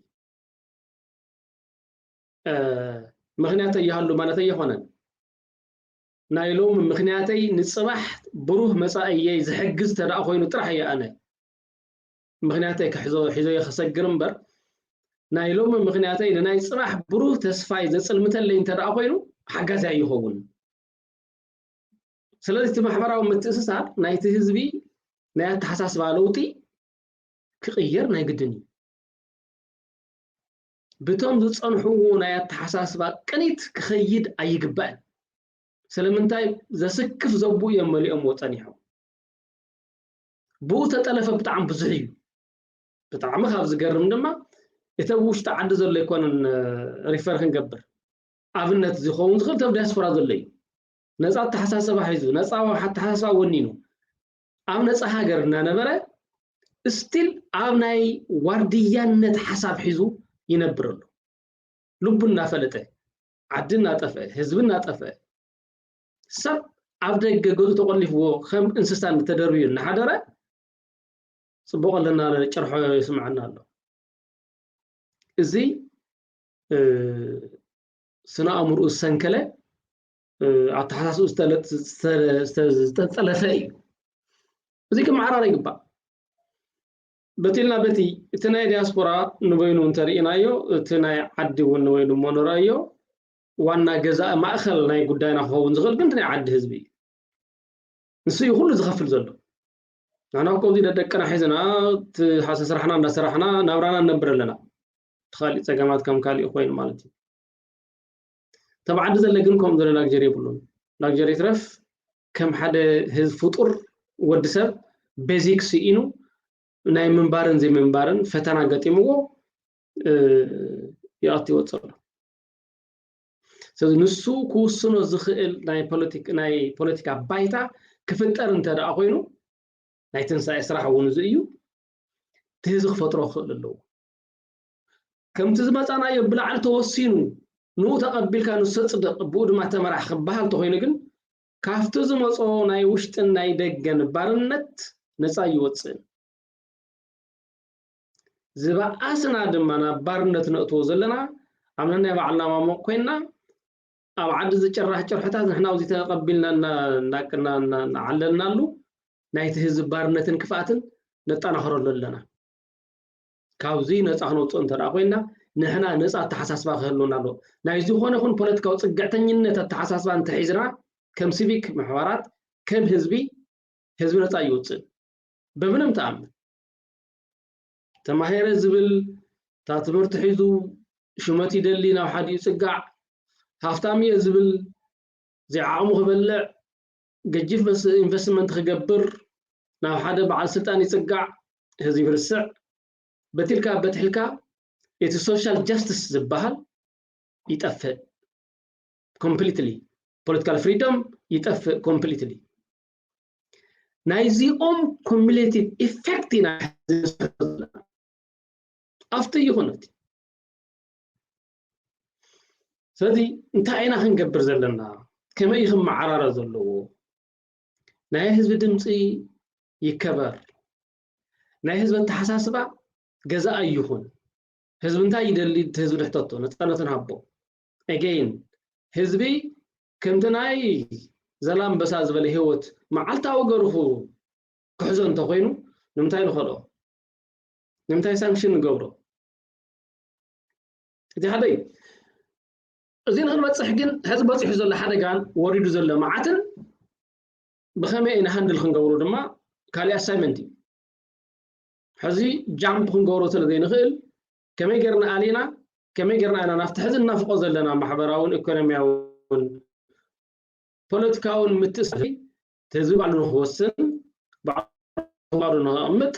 ምኽንያት ኣይሃሉ ማለት ኣይኾነን ናይ ሎም ምኽንያተይ ንፅባሕ ብሩህ መፃእየይ ዝሕግዝ ተደኣ ኮይኑ ጥራሕ እየ ኣነ ምኽንያተይ ክሕዞ ሒዞ ክሰግር እምበር ናይ ሎሚ ምኽንያተይ ንናይ ፅባሕ ብሩህ ተስፋይ ዘፅልምተለይ እንተ ደኣ ኮይኑ ሓጋዚ ኣይኸውን። ስለዚ እቲ ማሕበራዊ ምትእስሳር ናይቲ ህዝቢ ናይ ኣተሓሳስባ ለውጢ ክቕየር ናይ ግድን እዩ። ብቶም ዝፀንሕዎ ናይ ኣተሓሳስባ ቅኒት ክኸይድ ኣይግባእን። ስለምንታይ ዘስክፍ ዘቡ እዮም መሊኦምዎ ፀኒሖም። ብኡ ተጠለፈ ብጣዕሚ ብዙሕ እዩ። ብጣዕሚ ካብ ዝገርም ድማ እቲ ኣብ ውሽጢ ዓዲ ዘሎ ኣይኮነን ሪፈር ክንገብር ኣብነት ዝኸውን ዝኽእል ተብ ዲያስፖራ ዘሎ እዩ። ነፃ ኣተሓሳሰባ ሒዙ ነፃ ኣተሓሳሰባ ወኒኑ ኣብ ነፃ ሃገር እናነበረ ስቲል ኣብ ናይ ዋርድያነት ሓሳብ ሒዙ ይነብር ኣሎ። ልቡ እናፈለጠ ዓዲ እናጠፍአ ህዝቢ እናጠፍአ ሰብ ኣብ ደገ ገዙ ተቆሊፍዎ ከም እንስሳ እንተደርብዩ እናሓደረ ፅቡቅ ኣለና ጨርሖ ይስምዐና ኣሎ። እዚ ስነ ኣእምርኡ ዝሰንከለ ኣተሓሳስኡ ዝተጠለፈ እዩ። እዚ ክመዓራረ ይግባእ። በቲ ኢልና በቲ እቲ ናይ ዲያስፖራ ንበይኑ እንተርኢናዮ እቲ ናይ ዓዲ እውን ንበይኑ እሞ ንረኣዮ ዋና ገዛኢ ማእኸል ናይ ጉዳይና ክኸውን ዝኽእል ግን ናይ ዓዲ ህዝቢ እዩ። ንሱ እዩ ኩሉ ዝኸፍል ዘሎ። ንሕና ከምዚ ደደቅና ሒዝና ሓሰ ስራሕና እንዳሰራሕና ናብራና ንነብር ኣለና። እቲ ካሊእ ፀገማት ከም ካሊእ ኮይኑ ማለት እዩ። ተብ ዓዲ ዘለ ግን ከምኡ ዘሎ ላግጀሪ የብሉን። ላግጀሪ ይትረፍ ከም ሓደ ህዝብ ፍጡር ወዲ ሰብ ቤዚክ ስኢኑ ናይ ምንባርን ዘይምንባርን ፈተና ገጢምዎ ይኣቱ ይወፅእ ኣሎ። ስለዚ ንሱ ክውስኖ ዝኽእል ናይ ፖለቲካ ባይታ ክፍጠር እንተ ደኣ ኮይኑ ናይ ትንሳኤ ስራሕ እውን እዚ እዩ። እቲ ህዝቢ ክፈጥሮ ክኽእል ኣለዎ። ከምቲ ዝመፃናዮ ብላዕሊ ተወሲኑ ንኡ ተቐቢልካ ንሱ ኣፅድቕ ብኡ ድማ ተመራሕ ክበሃል ተኮይኑ ግን ካብቲ ዝመፆ ናይ ውሽጥን ናይ ደገን ባርነት ነፃ ይወፅእን። ዝበኣስና ድማ ናብ ባርነት ነእትዎ ዘለና ኣብ ነናይ ባዕልና ማሞቕ ኮይንና ኣብ ዓዲ ዝጭራሕ ጭርሖታት ንሕና ኣብዚ ተቐቢልና እናዓለልናሉ ናይቲ ህዝቢ ባርነትን ክፍኣትን ነጠናኽረሉ ኣለና። ካብዚ ነፃ ክነውፅኦ እንተ ኮይንና ንሕና ነፃ ኣተሓሳስባ ክህልውና ኣለዎ። ናይ ዝኾነ ይኹን ፖለቲካዊ ፅግዕተኝነት ኣተሓሳስባ እንተሒዝና ከም ሲቪክ ማሕበራት ከም ህዝቢ ህዝቢ ነፃ ይወፅእ በምንም ተኣምን። ተማሂረ ዝብል እታ ትምህርቲ ሒዙ ሽመት ይደሊ ናብ ሓደ ይፅጋዕ፣ ሃፍታም እየ ዝብል ዘይዓቕሙ ክበልዕ፣ ገጅፍ ኢንቨስትመንት ክገብር ናብ ሓደ በዓል ስልጣን ይፅጋዕ፣ ህዝቢ ይርስዕ። በትልካ በትሕልካ እቲ ሶሻል ጃስቲስ ዝበሃል ይጠፍእ ኮምፕሊትሊ። ፖለቲካል ፍሪደም ይጠፍእ ኮምፕሊትሊ። ናይዚኦም ኮሚሌቲቭ ኢፌክት ኢና ኣብቲ ይኹነት። ስለዚ እንታይ ኢና ክንገብር ዘለና? ከመይ ክመዓራረ ዘለዎ? ናይ ህዝቢ ድምፂ ይከበር። ናይ ህዝቢ ኣተሓሳስባ ገዛኣይ ይኹን። ህዝቢ እንታይ ይደሊ? ህዝቢ ንሕተቶ፣ ነፃነትን ሃቦ። ኤጌይን ህዝቢ ከምቲ ናይ ዘላንበሳ ዝበለ ህይወት መዓልታዊ ገርኹ ክሕዞ እንተኮይኑ ንምንታይ ንኸልኦ? ንምንታይ ሳንክሽን ንገብሮ? እቲ ሓደ እዩ። እዚ ንክንበፅሕ ግን ሕዚ በፂሑ ዘሎ ሓደጋን ወሪዱ ዘሎ መዓትን ብኸመይ ኢና ሃንድል ክንገብሮ ድማ ካሊእ ኣሳይመንት እዩ። ሕዚ ጃምፕ ክንገብሮ ስለ ዘይንኽእል ከመይ ገርና ኣሊና ከመይ ገርና ኢና ናብቲ ሕዚ እናፍቆ ዘለና ማሕበራውን ኢኮኖሚያውን ፖለቲካውን ምትእስሳር ህዝቢ ባዕሉ ንክወስን ባዕሉ ንክቕምጥ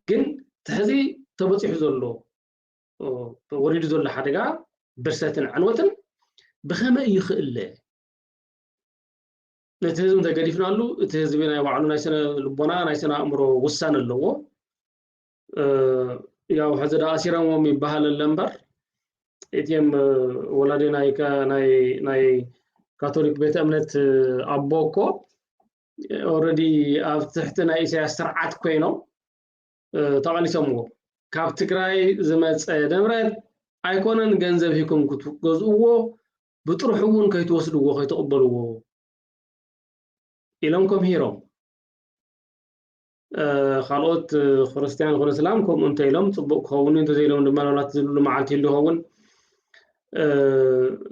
ግን እቲ ሕዚ ተበፂሑ ዘሎ ወሪዱ ዘሎ ሓደጋ ብርሰትን ዕንወትን ብኸመይ ይኽእለ? ነቲ ህዝቢ እንተገዲፍናሉ እቲ ህዝቢ ናይ ባዕሉ ናይ ስነ ልቦና ናይ ስነ ኣእምሮ ውሳነ ኣለዎ። ያው ሕዚ ዳ ኣሲረምዎም ይበሃል ኣለ እምበር እቲም ወላዲ ናይ ካቶሊክ ቤተ እምነት ኣቦ እኮ ኦረዲ ኣብ ትሕቲ ናይ ኢሳያስ ስርዓት ኮይኖም ተቓሊሶምዎ። ካብ ትግራይ ዝመፀ ንብረት ኣይኮነን ገንዘብ ሂኩም ክትገዝእዎ ብጥርሑ እውን ከይትወስድዎ ከይትቕበልዎ ኢሎም ከምህሮም። ካልኦት ክርስትያን ኮነ እስላም ከምኡ እንተ ኢሎም ፅቡቅ ክኸውን እዩ፣ እንተዘይሎም ድማ ናብላት ዝብሉ መዓልቲ ይህሉ ይኸውን።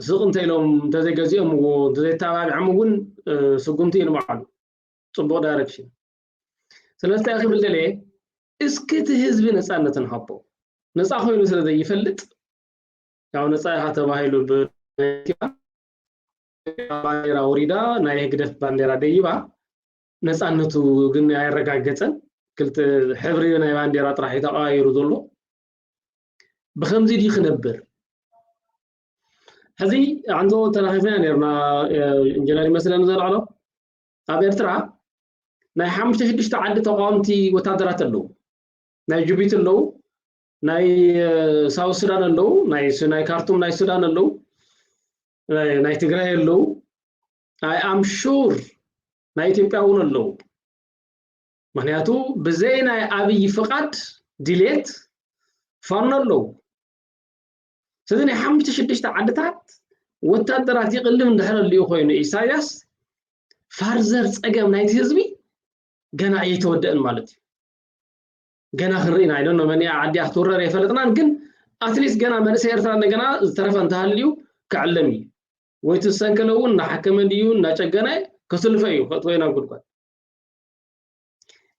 ስቕ እንተ ኢሎም እንተዘይገዚኦም፣ እንተዘይተባቢዖም እውን ስጉምቲ እዩ ንባዕሉ። ፅቡቅ ዳይሬክሽን። ስለዚ እንታይ ክብል ደልየ፣ እስኪ እቲ ህዝቢ ነፃነት ንሃቦ። ነፃ ኮይኑ ስለ ዘይፈልጥ፣ ያው ነፃ ኢኻ ተባሂሉ ብባንዴራ ወሪዳ ናይ ህግደፍ ባንዴራ ደይባ፣ ነፃነቱ ግን ኣየረጋገፀን። ክልተ ሕብሪ ናይ ባንዴራ ጥራሕ እዩ ተቐያይሩ ዘሎ። ብከምዚ ድዩ ክነብር? ሕዚ ኣንቶ ተራኺብና ነርና። ኢንጀነር ይመስለኒ ዘልዓሎ ኣብ ኤርትራ ናይ ሓሙሽተ ሽዱሽተ ዓዲ ተቃወምቲ ወታደራት ኣለዉ። ናይ ጅቡቲ ኣለዉ፣ ናይ ሳውት ሱዳን ኣለዉ፣ ናይ ካርቱም ናይ ሱዳን ኣለዉ፣ ናይ ትግራይ ኣለዉ። ኣይ ኣም ሹር ናይ ኢትዮጵያ እውን ኣለዉ። ምክንያቱ ብዘይ ናይ ኣብይ ፍቓድ ድሌት ፋኖ ኣለዉ። ስለዚ ናይ ሓሙሽተ ሽዱሽተ ዓድታት ወታደራት ይቕልም እንድሕር ኣልዩ ኮይኑ ኢሳያስ ፋርዘር ፀገም ናይቲ ህዝቢ ገና ኣይተወደእን ማለት እዩ። ገና ክንርኢ ኢና። ኣይደኖ መን እያ ዓዲያ ክትውረር የፈለጥናን፣ ግን ኣትሊስት ገና መንእሰይ ኤርትራ እንደገና ዝተረፈ እንተሃልዩ ክዕለም እዩ። ወይ ትሰንከለ እውን እናሓከመ ድዩ እናጨገነ ክስልፈ እዩ ከእትወ ናብ ጉድጓድ።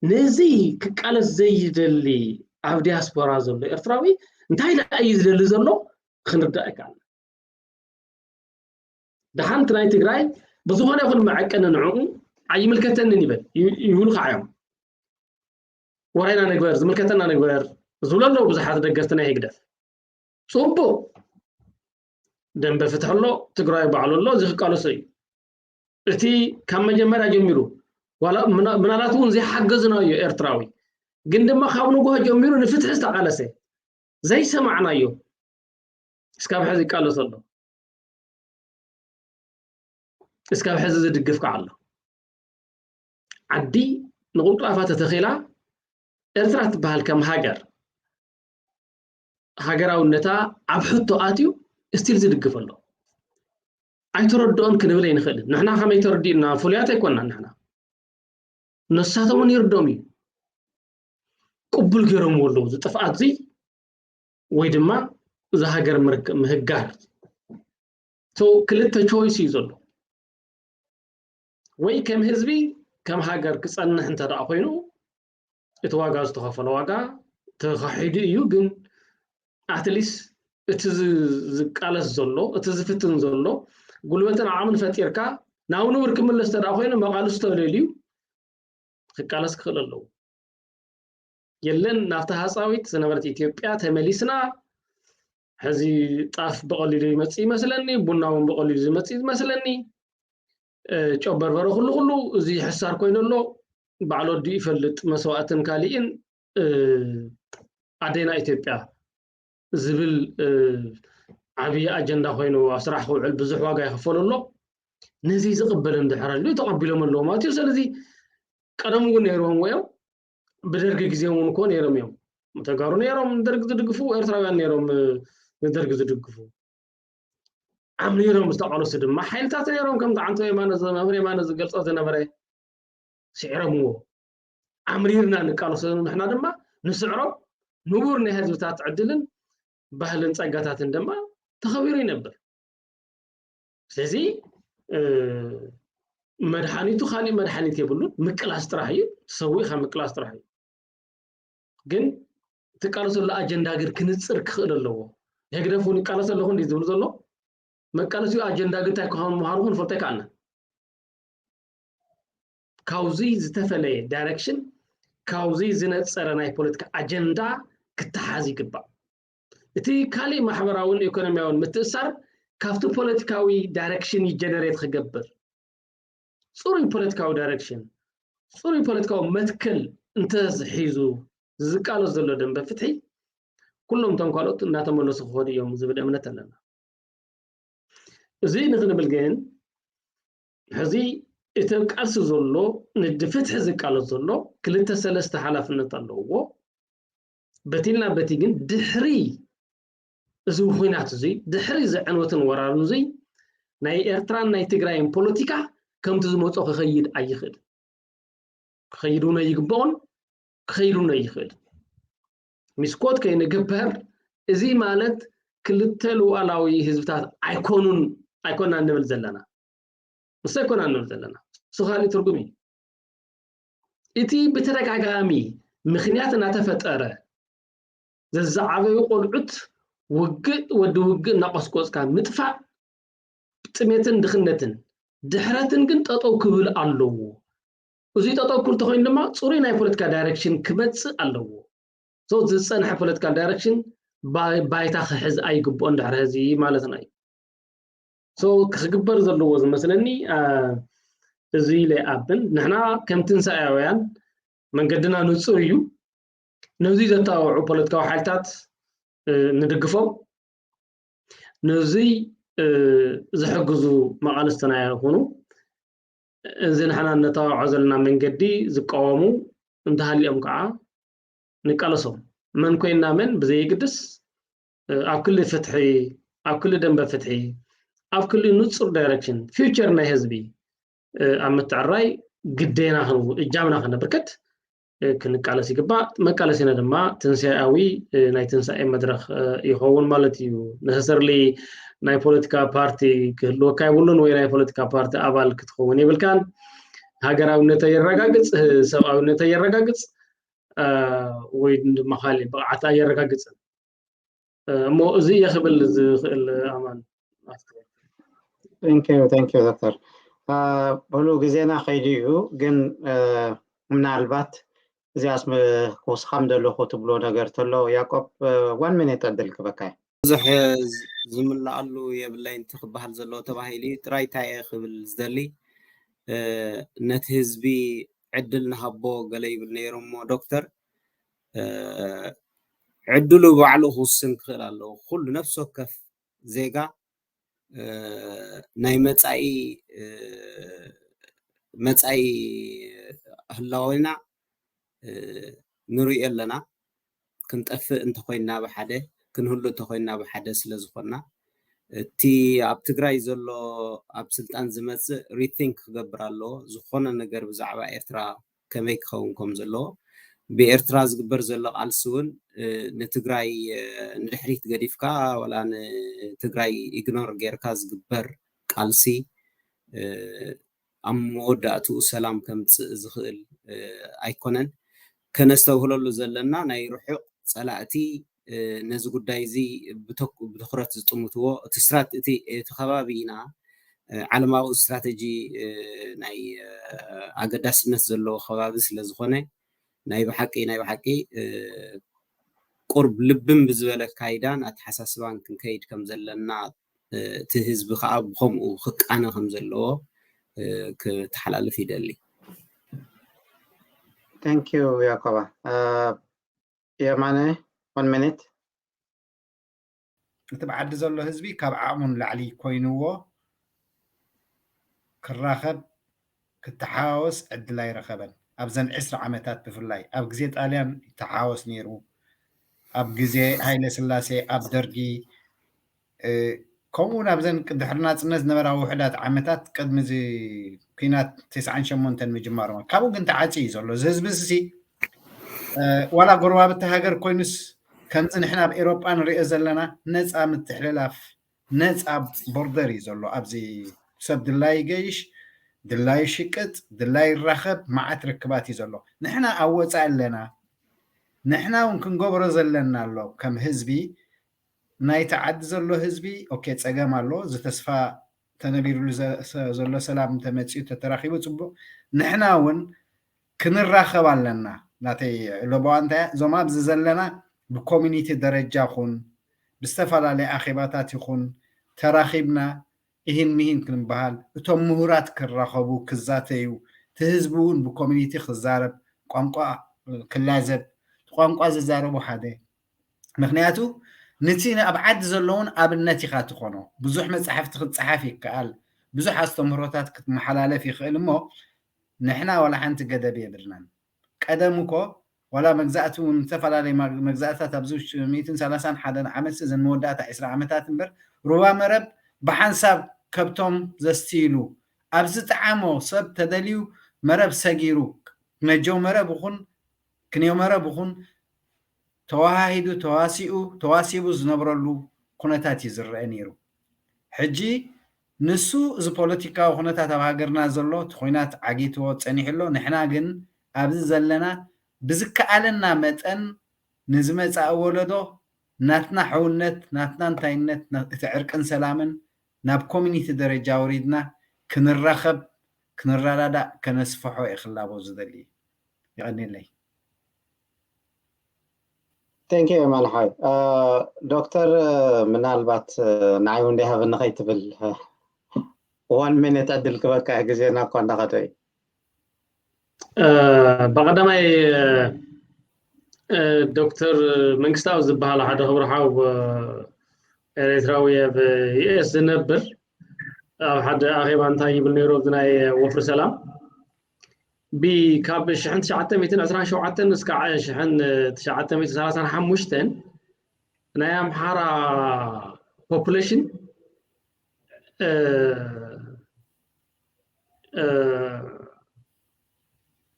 ነዚ ክቃለስ ዘይደሊ ኣብ ዲያስፖራ ዘሎ ኤርትራዊ እንታይ ደኣ እዩ ዝደሊ ዘሎ ክንርዳእ ይከኣል። ደሓንቲ ናይ ትግራይ ብዝኾነ ይኹን መዐቀኒ ንዕኡ ኣይምልከተንን ይበል ይብሉ ከዓ እዮም። ወራይና ንግበር ዝምልከተና ንግበር ዝብሉ ኣለዉ ብዙሓት ደገፍቲ ናይ ህግደፍ። ፅቡቅ ደንበ ፍትሒ ኣሎ፣ ትግራይ ባዕሉ ኣሎ፣ እዚ ክቃለሶ እዩ። እቲ ካብ መጀመርያ ጀሚሩ ምናልባት እውን ዘይሓገዝናዮ ኤርትራዊ ግን ድማ ካብ ንጉሆ ጀሚሩ ንፍትሒ ዝተቃለሰ ዘይሰማዕናዮ እስካብ ሕዚ ይቃለስ ኣሎ። እስካብ ሕዚ ዝድግፍ ከዓ ኣሎ። ዓዲ ንቁልቁላፋ ተተኺላ ኤርትራ ትበሃል ከም ሃገር ሃገራውነታ ኣብ ሕቶ ኣትዩ ስቲል ዝድግፍ ኣሎ። ኣይተረድኦን ክንብል ኣይንኽእልን። ንሕና ከመይ ተረዲኡና ፍሉያት ኣይኮንና ንሕና። ነሳቶም እውን ይርዶም እዩ። ቅቡል ገይሮምዎ ኣለዉ እዚ ጥፍኣት እዚ ወይ ድማ እዚ ሃገር ምርክ- ምህጋር። So ክልተ ቾይስ እዩ ዘሎ። ወይ ከም ህዝቢ ከም ሃገር ክፀንሕ እንተ ደኣ ኮይኑ እቲ ዋጋ ዝተኸፈለ ዋጋ ተኻሒዱ እዩ። ግን ኣትሊስት እቲ ዝ- ዝቃለስ ዘሎ እቲ ዝፍትን ዘሎ ጉልበትን ዓቕምን ፈጢርካ ናብ ንቡር ክምለስ እንተ ደኣ ኮይኑ መቓልስቶ ለልዩ ክቃለስ ክኽእል ኣለዎ። የለን ናብታ ሃፃዊት ዝነበረት ኢትዮጵያ ተመሊስና። ሕዚ ጣፍ ብቐሊሉ ይመፅእ ይመስለኒ፣ ቡና እውን ብቐሊሉ ዝመፅእ ይመስለኒ። እ፣ ጨው በርበረ ኩሉ ኩሉ እዚ ሕሳር ኮይኑ ኣሎ። ባዕሉ ኣዲኡ ይፈልጥ መስዋእትን ካሊእን። እ፣ ኣዴና ኢትዮጵያ ዝብል እ፣ ዓብዪ ኣጀንዳ ኮይኑ ኣብ ስራሕ ክውዕል ብዙሕ ዋጋ ይኽፈሉ ኣሎ። ነዚ ዝቕበል እንድሕር ኣሎ ተቐቢሎም ኣለዎ ማለት እዩ። ስለዚ ቀደም እውን ነይርዎም እዮም፣ ብደርጊ ግዜ እውን እኮ ነይሮም እዮም። ተጋሩ ነይሮም ንደርጊ ዝድግፉ፣ ኤርትራውያን ነይሮም እ፣ ንደርጊ ዝድግፉ። ኣምሪሮም ዝተቓለሱ ድማ ሓይልታት ነይሮም፣ ከምቲ ዓንቶ የማነ መምህር የማነ ዝገልጾ ዝነበረ ስዒሮምዎ። ኣምሪርና ንቃለሶ ንሕና ድማ ንስዕሮ። ንቡር ናይ ህዝብታት ዕድልን ባህልን ጸጋታትን ድማ ተኸቢሩ ይነብር። ስለዚ እ፣ መድሓኒቱ ካሊእ መድሓኒት የብሉን፣ ምቅላስ ጥራሕ እዩ። ተሰዊእካ ምቅላስ ጥራሕ እዩ። ግን ትቃለሰሉ ኣጀንዳ ግን ክንፅር ክኽእል ኣለዎ። ህግደፍ እውን ይቃለስ ኣለኹ እንዲ ዝብል ዘሎ መቃለሲኡ ኣጀንዳ ግን እንታይ ክኸውን ምዃኑ ክንፈልጦ ኣይከኣልናን። ካብዚ ዝተፈለየ ዳይሬክሽን፣ ካብዚ ዝነፀረ ናይ ፖለቲካ ኣጀንዳ ክተሓዝ ይግባእ። እቲ ካሊእ ማሕበራውን ኢኮኖሚያውን ምትእሳር ካብቲ ፖለቲካዊ ዳይሬክሽን ይጀነሬት ክገብር፣ ፅሩይ ፖለቲካዊ ዳይሬክሽን፣ ፅሩይ ፖለቲካዊ መትከል እንተዝሒዙ ዝቃለስ ዘሎ ደንበ ፍትሒ ኩሎም እቶም ካልኦት እናተመለሱ ክኸዱ እዮም ዝብል እምነት ኣለና። እዚ ንክንብል ግን ሕዚ እቲ ቃልሲ ዘሎ ንድፍትሒ ዝቃለስ ዘሎ ክልተ ሰለስተ ሓላፍነት ኣለዎ። በቲልና በቲ ግን ድሕሪ እዚ ኩናት እዚ ድሕሪ እዚ ዕንወትን ወራርን እዚ ናይ ኤርትራን ናይ ትግራይን ፖለቲካ ከምቲ ዝመፆ ክኸይድ ኣይኽእል ክኸይድ እውን ኣይግበኦን። ክኸይዱን ኣይኽእል። ሚስኮት ከይንግበር፣ እዚ ማለት ክልተ ሉዓላዊ ህዝብታት ኣይኮኑን ኣይኮና ንብል ዘለና። ንሱ ኣይኮና ንብል ዘለና። እሱ ካልእ ትርጉም እዩ። እቲ ብተደጋጋሚ ምኽንያት እናተፈጠረ ዘዛዓበዩ ቆልዑት ውግእ ወዲ ውግእ እናቆስቆስካ ምጥፋእ ጥሜትን ድኽነትን ድሕረትን ግን ጠጠው ክብል ኣለዎ። እዚ ጠጠው ክብል ተኮይኑ ድማ ፅሩይ ናይ ፖለቲካ ዳይሬክሽን ክመፅእ ኣለዎ። So ዝፀንሐ ፖለቲካል ዳይሬክሽን ባይታ ክሕዝ ኣይግብኦን ድሕሪ ሕዚ ማለትና እዩ። So ክግበር ዘለዎ ዝመስለኒ እዚ ኢለ ይኣምን። ንሕና ከም ትንሳኤያውያን መንገድና ንፁር እዩ። ነዚ ዘተባብዑ ፖለቲካዊ ሓይልታት ንድግፎም። ነዚ ዝሕግዙ መቓልስትና ይኹኑ፣ እዚ ንሕና እነተባብዖ ዘለና መንገዲ ዝቃወሙ እንተሃልዮም ከዓ ንቃለሶም። መን ኮይንና መን ብዘይግድስ ኣብ ክሊ ፍትሒ፣ ኣብ ክሊ ደንበ ፍትሒ፣ ኣብ ክሊ ንፁር ዳይሬክሽን ፊውቸር ናይ ህዝቢ ኣብ ምትዕራይ ግዴና እጃምና ከነበርክት ክንቃለስ ይግባእ። መቃለሲና ድማ ትንሳኤያዊ ናይ ትንሳኤ መድረኽ ይኸውን ማለት እዩ። ነሰሰርሊ ናይ ፖለቲካ ፓርቲ ክህልወካ የብሉን ወይ ናይ ፖለቲካ ፓርቲ ኣባል ክትኸውን የብልካን። ሃገራዊነተይ የረጋግፅ፣ ሰብኣዊነተይ የረጋግፅ ወይ ድማ ካሊእ ብቕዓት ኣየረጋግፅን። እሞ እዚ እየ ክብል ዝኽእል ኣማን። Thank you, thank you ዶክተር። ብሉ ግዜና ከይዱ እዩ፣ ግን ምናልባት እዚኣስ ክውስኻም ዘለኹ ትብሎ ነገር ተሎ ያቆብ፣ one minute ዕድል ክበካ እዩ። ብዙሕ ዝምልኣሉ የብለይን እቲ ክበሃል ዘለዎ ተባሂሉ እዩ። ጥራይ እንታይ እየ ክብል ዝደሊ፣ ነቲ ህዝቢ ዕድል ንሃቦ ገለ ይብል ነይሩ እሞ ዶክተር ዕድሉ ባዕሉ ክውስን ክኽእል ኣለዎ። ኩሉ ነፍሲ ወከፍ ዜጋ ናይ መፃኢ መፃኢ ህላወና ንሪኦ ኣለና። ክንጠፍእ እንተኮይንና ብሓደ፣ ክንህሉ እንተኮይንና ብሓደ ስለዝኮንና፣ እቲ ኣብ ትግራይ ዘሎ ኣብ ስልጣን ዝመፅእ rethink ክገብር ኣለዎ። ዝኾነ ነገር ብዛዕባ ኤርትራ ከመይ ክኸውን ከም ዘለዎ፣ ብኤርትራ ዝግበር ዘሎ ቃልሲ እውን ንትግራይ ንድሕሪት ገዲፍካ ዋላ ንትግራይ ኢግኖር ጌርካ ዝግበር ቃልሲ ኣብ መወዳእትኡ ሰላም ከምፅእ ዝኽእል ኣይኮነን። ከነስተብህለሉ ዘለና ናይ ርሑቕ ፀላእቲ ነዚ ጉዳይ እዚ ብትኹረት ዝጥምትዎ እቲ ስትራተ እቲ እቲ ከባቢ ኢና ዓለማዊ ስትራተጂ ናይ ኣገዳስነት ዘለዎ ከባቢ ስለ ዝኾነ ናይ ብሓቂ ናይ ብሓቂ ቁርብ ልብም ብዝበለ ኣካይዳን ኣተሓሳስባን ክንከይድ ከም ዘለና እቲ ህዝቢ ከዓ ብከምኡ ክቃነ ከም ዘለዎ ክተሓላልፍ ይደሊ። Thank you ያኮባ። የማነ one minute። እቲ ብዓዲ ዘሎ ህዝቢ ካብ ዓቕሙ ንላዕሊ ኮይንዎ ክራኸብ ክተሓዋወስ ዕድል ኣይረኸበን። ኣብዘን ዕስራ ዓመታት ብፍላይ ኣብ ግዜ ጣልያን ይተሓወስ ነይሩ፣ ኣብ ግዜ ሃይለ ስላሴ፣ ኣብ ደርጊ፣ ከምኡ እውን ኣብዘን ድሕሪ ናፅነት ዝነበራ ውሑዳት ዓመታት ቅድሚ እዚ ኲናት ተስዓን ሸሞንተን ምጅማሩ፣ ካብኡ ግን ተዓፂ እዩ ዘሎ። እዚ ህዝቢ እዚ ዋላ ጎረባብቲ ሃገር ኮይኑስ ከምዚ ንሕና ኣብ ኤሮጳ ንሪኦ ዘለና ነፃ ምትሕልላፍ፣ ነፃ ቦርደር እዩ ዘሎ። ኣብዚ ሰብ ድላይ ይገይሽ፣ ድላይ ይሽቅጥ፣ ድላይ ይራኸብ፣ መዓት ርክባት እዩ ዘሎ። ንሕና ኣብ ወፃኢ ኣለና። ንሕና እውን ክንገብሮ ዘለና ኣሎ ከም ህዝቢ። ናይቲ ዓዲ ዘሎ ህዝቢ ኦኬ፣ ፀገም ኣሎ፣ እዚ ተስፋ ተነቢርሉ ዘሎ ሰላም እንተመፂኡ ተተራኺቡ ፅቡቕ። ንሕና እውን ክንራኸብ ኣለና። ናተይ ለበዋ እንታይ እያ? እዞም ኣብዚ ዘለና ብኮሚኒቲ ደረጃ ኹን ብዝተፈላለየ ኣኼባታት ይኹን ተራኺብና ኢሂን ሚሂን ክንበሃል፣ እቶም ምሁራት ክራኸቡ ክዛተዩ፣ እቲ ህዝቢ እውን ብኮሚኒቲ ክዛረብ፣ ቋንቋ ክላዘብ፣ ቋንቋ ዝዛረቡ ሓደ። ምክንያቱ ንቲ ኣብ ዓዲ ዘለውን ኣብነት ኢኻ ትኾኖ። ብዙሕ መፃሕፍቲ ክትፀሓፍ ይከኣል፣ ብዙሕ ኣስተምህሮታት ክትመሓላለፍ ይኽእል እሞ ንሕና ዋላ ሓንቲ ገደብ የብልናን። ቀደም እኮ ዋላ መግዛእቲ እውን ዝተፈላለዩ መግዛእትታት ኣብዚ ውሽጢ ሚእትን ሰላሳን ሓደን ዓመት እዘን መወዳእታ ዕስራ ዓመታት እምበር ሩባ መረብ ብሓንሳብ ከብቶም ዘስትይሉ ኣብ ዝጠዓሞ ሰብ ተደልዩ መረብ ሰጊሩ ነጀው መረብ ይኹን ክንዮ መረብ ይኹን ተዋሃሂዱ ተዋሲኡ ተዋሲቡ ዝነብረሉ ኩነታት እዩ ዝረአ ነይሩ። ሕጂ ንሱ እዚ ፖለቲካዊ ኩነታት ኣብ ሃገርና ዘሎ እቲ ኩናት ዓጊትዎ ጸኒሑ ኣሎ። ንሕና ግን ኣብዚ ዘለና ብዝከኣለና መጠን ንዝመጻእ ወለዶ ናትና ሕውነት፣ ናትና እንታይነት፣ ና- እቲ ዕርቅን ሰላምን ናብ ኮሚኒቲ ደረጃ ወሪድና ክንራኸብ፣ ክንረዳዳእ፣ ከነስፍሖ እየ ክላቦ ዝደሊ። የቐኒለይ። Thank you የማነ ሓወይ። ዶክተር፣ ምናልባት ንዓይ እውን ዳይሃብኒ ከይትብል one minute ዕድል ክበካ፣ ግዜና እኳ እንዳኸደ እዩ። ብቐዳማይ ዶክተር መንግስታዊ ዝበሃል ሓደ ክብሪ ሓው ኤርትራዊ ኣብ ዩኤስ ዝነብር ኣብ ሓደ ኣኼባ እንታይ ይብል ነይሩ፣ ኣብዚ ናይ ወፍሪ ሰላም ካብ ሽሕን ትሽዓተ ሚእትን ዕስራን ሸውዓተን እስካዕ ሽሕን ትሽዓተ ሚእትን ሰላሳን ሓሙሽተን ናይ ኣምሓራ ፖፑሌሽን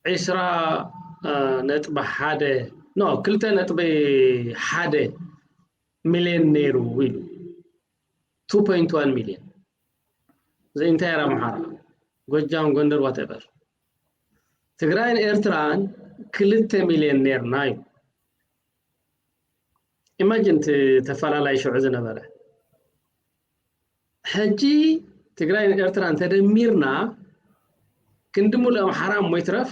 ዒስራ ነጥቢ ሓደ፣ no፣ ክልተ ነጥቢ ሓደ ሚልዮን ነይሩ ኢሉ። two point one million። The entire ኣምሓራ፣ ጎጃም፣ ጎንደር፣ whatever። ትግራይን ኤርትራን ክልተ ሚልዮን ነይርና እዩ። ኢማጂን እቲ ተፈላላይ ሽዑ ዝነበረ። ሕጂ ትግራይን ኤርትራን ተደሚርና ክንዲ ሙሉእ ኣምሓራ እሞ ይትረፍ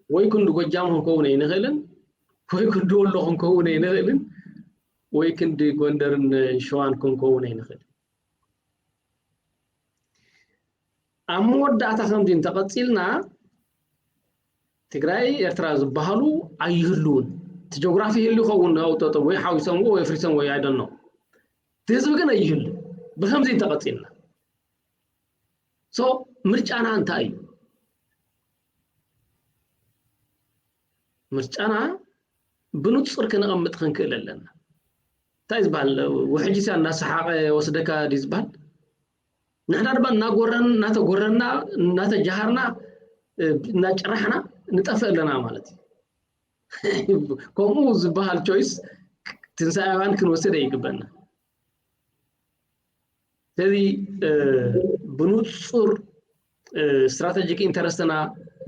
ወይ ክንዲ ጎጃም ክንከውን ኣይንኽእልን፣ ወይ ክንዲ ወሎ ክንከውን ኣይንኽእልን፣ ወይ ክንዲ ጎንደርን ሸዋን ክንከውን ኣይንኽእልን። ኣብ መወዳእታ ከምዚ እንተቐፂልና ትግራይ ኤርትራ ዝበሃሉ ኣይህልውን። እቲ ጆግራፊ ይህሉ ይኸውን፣ ኣብጠጠው ወይ ሓዊሶምዎ ወይ ኣፍሪሶምዎ፣ I don't know። እቲ ህዝቢ ግን ኣይህሉ ብከምዚ እንተቐፂልና። So ምርጫና እንታይ እዩ? ምርጫና ብንጹር ክነቐምጥ ክንክእል ኣለና። እንታይ ዝበሃል ውሕጅ ሲያ እናሰሓቐ ወስደካ ድዩ ዝበሃል? ንሕና ድማ እናጎረን እናተጎረና እናተጃሃርና እናጨራሕና ንጠፍእ ኣለና ማለት እዩ። ከምኡ ዝበሃል ቾይስ ትንሳኤ እዋን ክንወስድ ኣይግበና። ስለዚ ብንጹር ስትራተጂክ ኢንተረስትና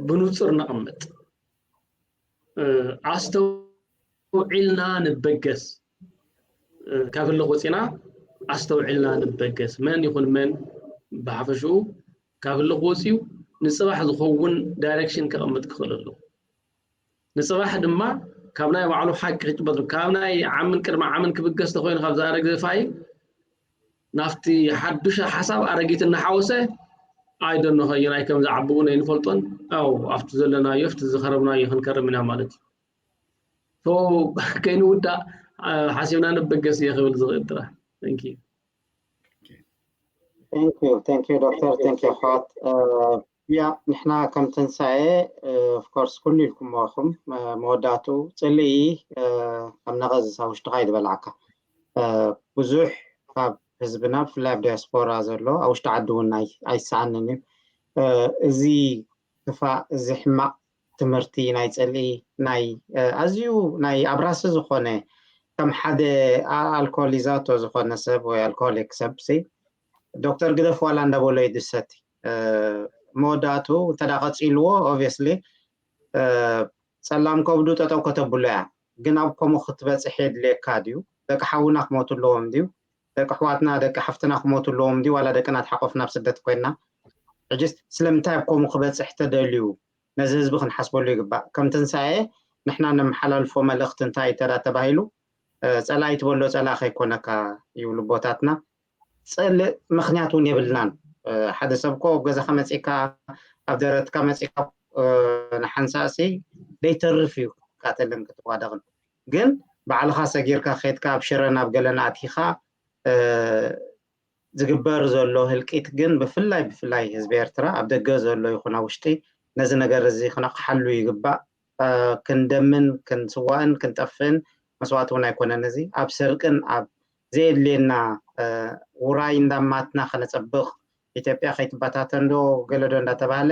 ብንጹር ነቐምጥ፣ ኣስተውዒልና ንበገስ። ካብ ህልኽ ወፂና ኣስተውዒልና ንበገስ። መን ይኹን መን ብሓፈሽኡ ካብ ህልኽ ወፂኡ ንፅባሕ ዝኸውን ዳይሬክሽን ከቐምጥ ክኽእል ኣለዎ። ንፅባሕ ድማ ካብ ናይ ባዕሉ ሓቂ ክጭበጥ፣ ካብ ናይ ዓምን ቅድሚ ዓምን ክብገስ ተኮይኑ ካብ ዝኣረገ ፋይል ናብቲ ሓዱሽ ሓሳብ ኣረጊት እናሓወሰ ኣይደኖ ከየናይ ከም ዝዓቢ እውን ኣይንፈልጦን። ያው ኣብቲ ዘለናዮ ኣብቲ ዝኸረብናዮ ክንከርም ኢና ማለት እዩ። ከይንውዳእ ሓሲብና ንበገስ እየ ክብል ዝኽእል ጥራሕ። Thank you። Thank you, thank you ዶክተር፣ thank you ኣሕዋት። ያ ንሕና ከም ትንሳኤ of course ኩሉ ኢልኩሞ ኢኹም፣ መወዳእቱ ፅልኢ ኣብ ነቐዝስ ኣብ ውሽጥኻ እዩ ዝበልዓካ። ብዙሕ ካብ ህዝብና ብፍላይ ኣብ ዲያስፖራ ዘሎ ኣብ ውሽጢ ዓዲ እውን ኣይሰኣንን እዩ። እዚ ክፋእ፣ እዚ ሕማቕ ትምህርቲ ናይ ፅልኢ ናይ ኣዝዩ ናይ ኣብራሲ ዝኾነ ከም ሓደ ኣልኮሊዛቶ ዝኾነ ሰብ ወይ ኣልኮሊክ ሰብ ሲ ዶክተር ግደፍ ዋላ እንዳበሎ ይድሰት። መወዳእቱ እንተዳ ቀፂልዎ obviously ፀላም ከብዱ ጠጠው ከተብሎ እያ። ግን ኣብ ከምኡ ክትበፅሕ የድልየካ ድዩ? ደቂ ሓውና ክሞቱ ኣለዎም ድዩ? ደቂ ኣሕዋትና ደቂ ሓፍትና ክሞቱ ኣለዎም ድዩ? ዋላ ደቅና ተሓቆፍና ኣብ ስደት ኮይና ሕጅስ ስለምንታይ ኣብ ከምኡ ክበፅሕ ተደልዩ? ነዚ ህዝቢ ክንሓስበሉ ይግባእ። ከም ትንሳኤ ንሕና ነመሓላልፎ መልእኽቲ እንታይ እንተዳ ተባሂሉ ፀላኢ ትበሎ ፀላኢ ከይኮነካ ይብሉ ኣቦታትና። ፅልእ ምኽንያት እውን የብልናን። ሓደ ሰብ እኮ ኣብ ገዛኻ መፂእካ ኣብ ደረትካ መፂእካ ንሓንሳእሲ ዘይተርፍ እዩ ክትቃተልን ክትዋደቕን። ግን ባዕልኻ ሰጊርካ ከይድካ ኣብ ሽረን ኣብ ገለን ኣቲኻ ዝግበር ዘሎ ህልቂት ግን ብፍላይ ብፍላይ ህዝቢ ኤርትራ ኣብ ደገ ዘሎ ይኹን ኣብ ውሽጢ ነዚ ነገር እዚ ክነቕሓሉ ይግባእ። ክንደምን ክንስዋእን ክንጠፍእን መስዋእቲ እውን ኣይኮነን። እዚ ኣብ ስርቅን ኣብ ዘየድልየና ውራይ እንዳማትና ከነፀብቕ ኢትዮጵያ ከይትበታተን ዶ ገለ ዶ እንዳተባህለ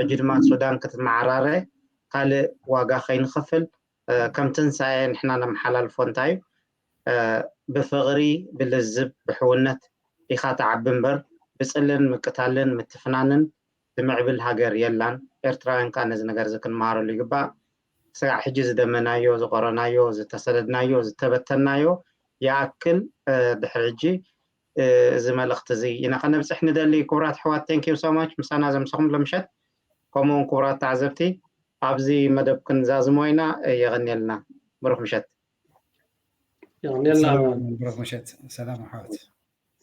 ሕጂ ድማ ሱዳን ክትመዓራረ ካልእ ዋጋ ከይንኸፍል ከም ትንሳኤ ንሕና ነመሓላልፎ እንታይ እዩ? ብፍቕሪ፣ ብልዝብ፣ ብሕውነት ኢኻ ትዓቢ እምበር፣ ብጽልን ምቅታልን ምትፍናንን ትምዕብል ሃገር የላን። ኤርትራውያን ከኣ ነዚ ነገር እዚ ክንመሃረሉ ይግባእ። ስጋዕ ሕጂ ዝደመናዮ፣ ዝቆረናዮ፣ ዝተሰደድናዮ፣ ዝተበተናዮ ይኣክል፣ ድሕሪ ሕጂ እዚ መልእኽቲ እዚ ኢና ከነብጽሕ ንደሊ። ክቡራት ኣሕዋት፣ thank you so much ምሳና ዘምሰኹም ሎምሸት። ከምኡውን ክቡራት ተዓዘብቲ፣ ኣብዚ መደብ ክንዛዝሞ ኢና። የቐንየልና። ብሩኽ ምሸት። የቐንየልና። ብሩኽ ምሸት። ሰላም ኣሕዋት።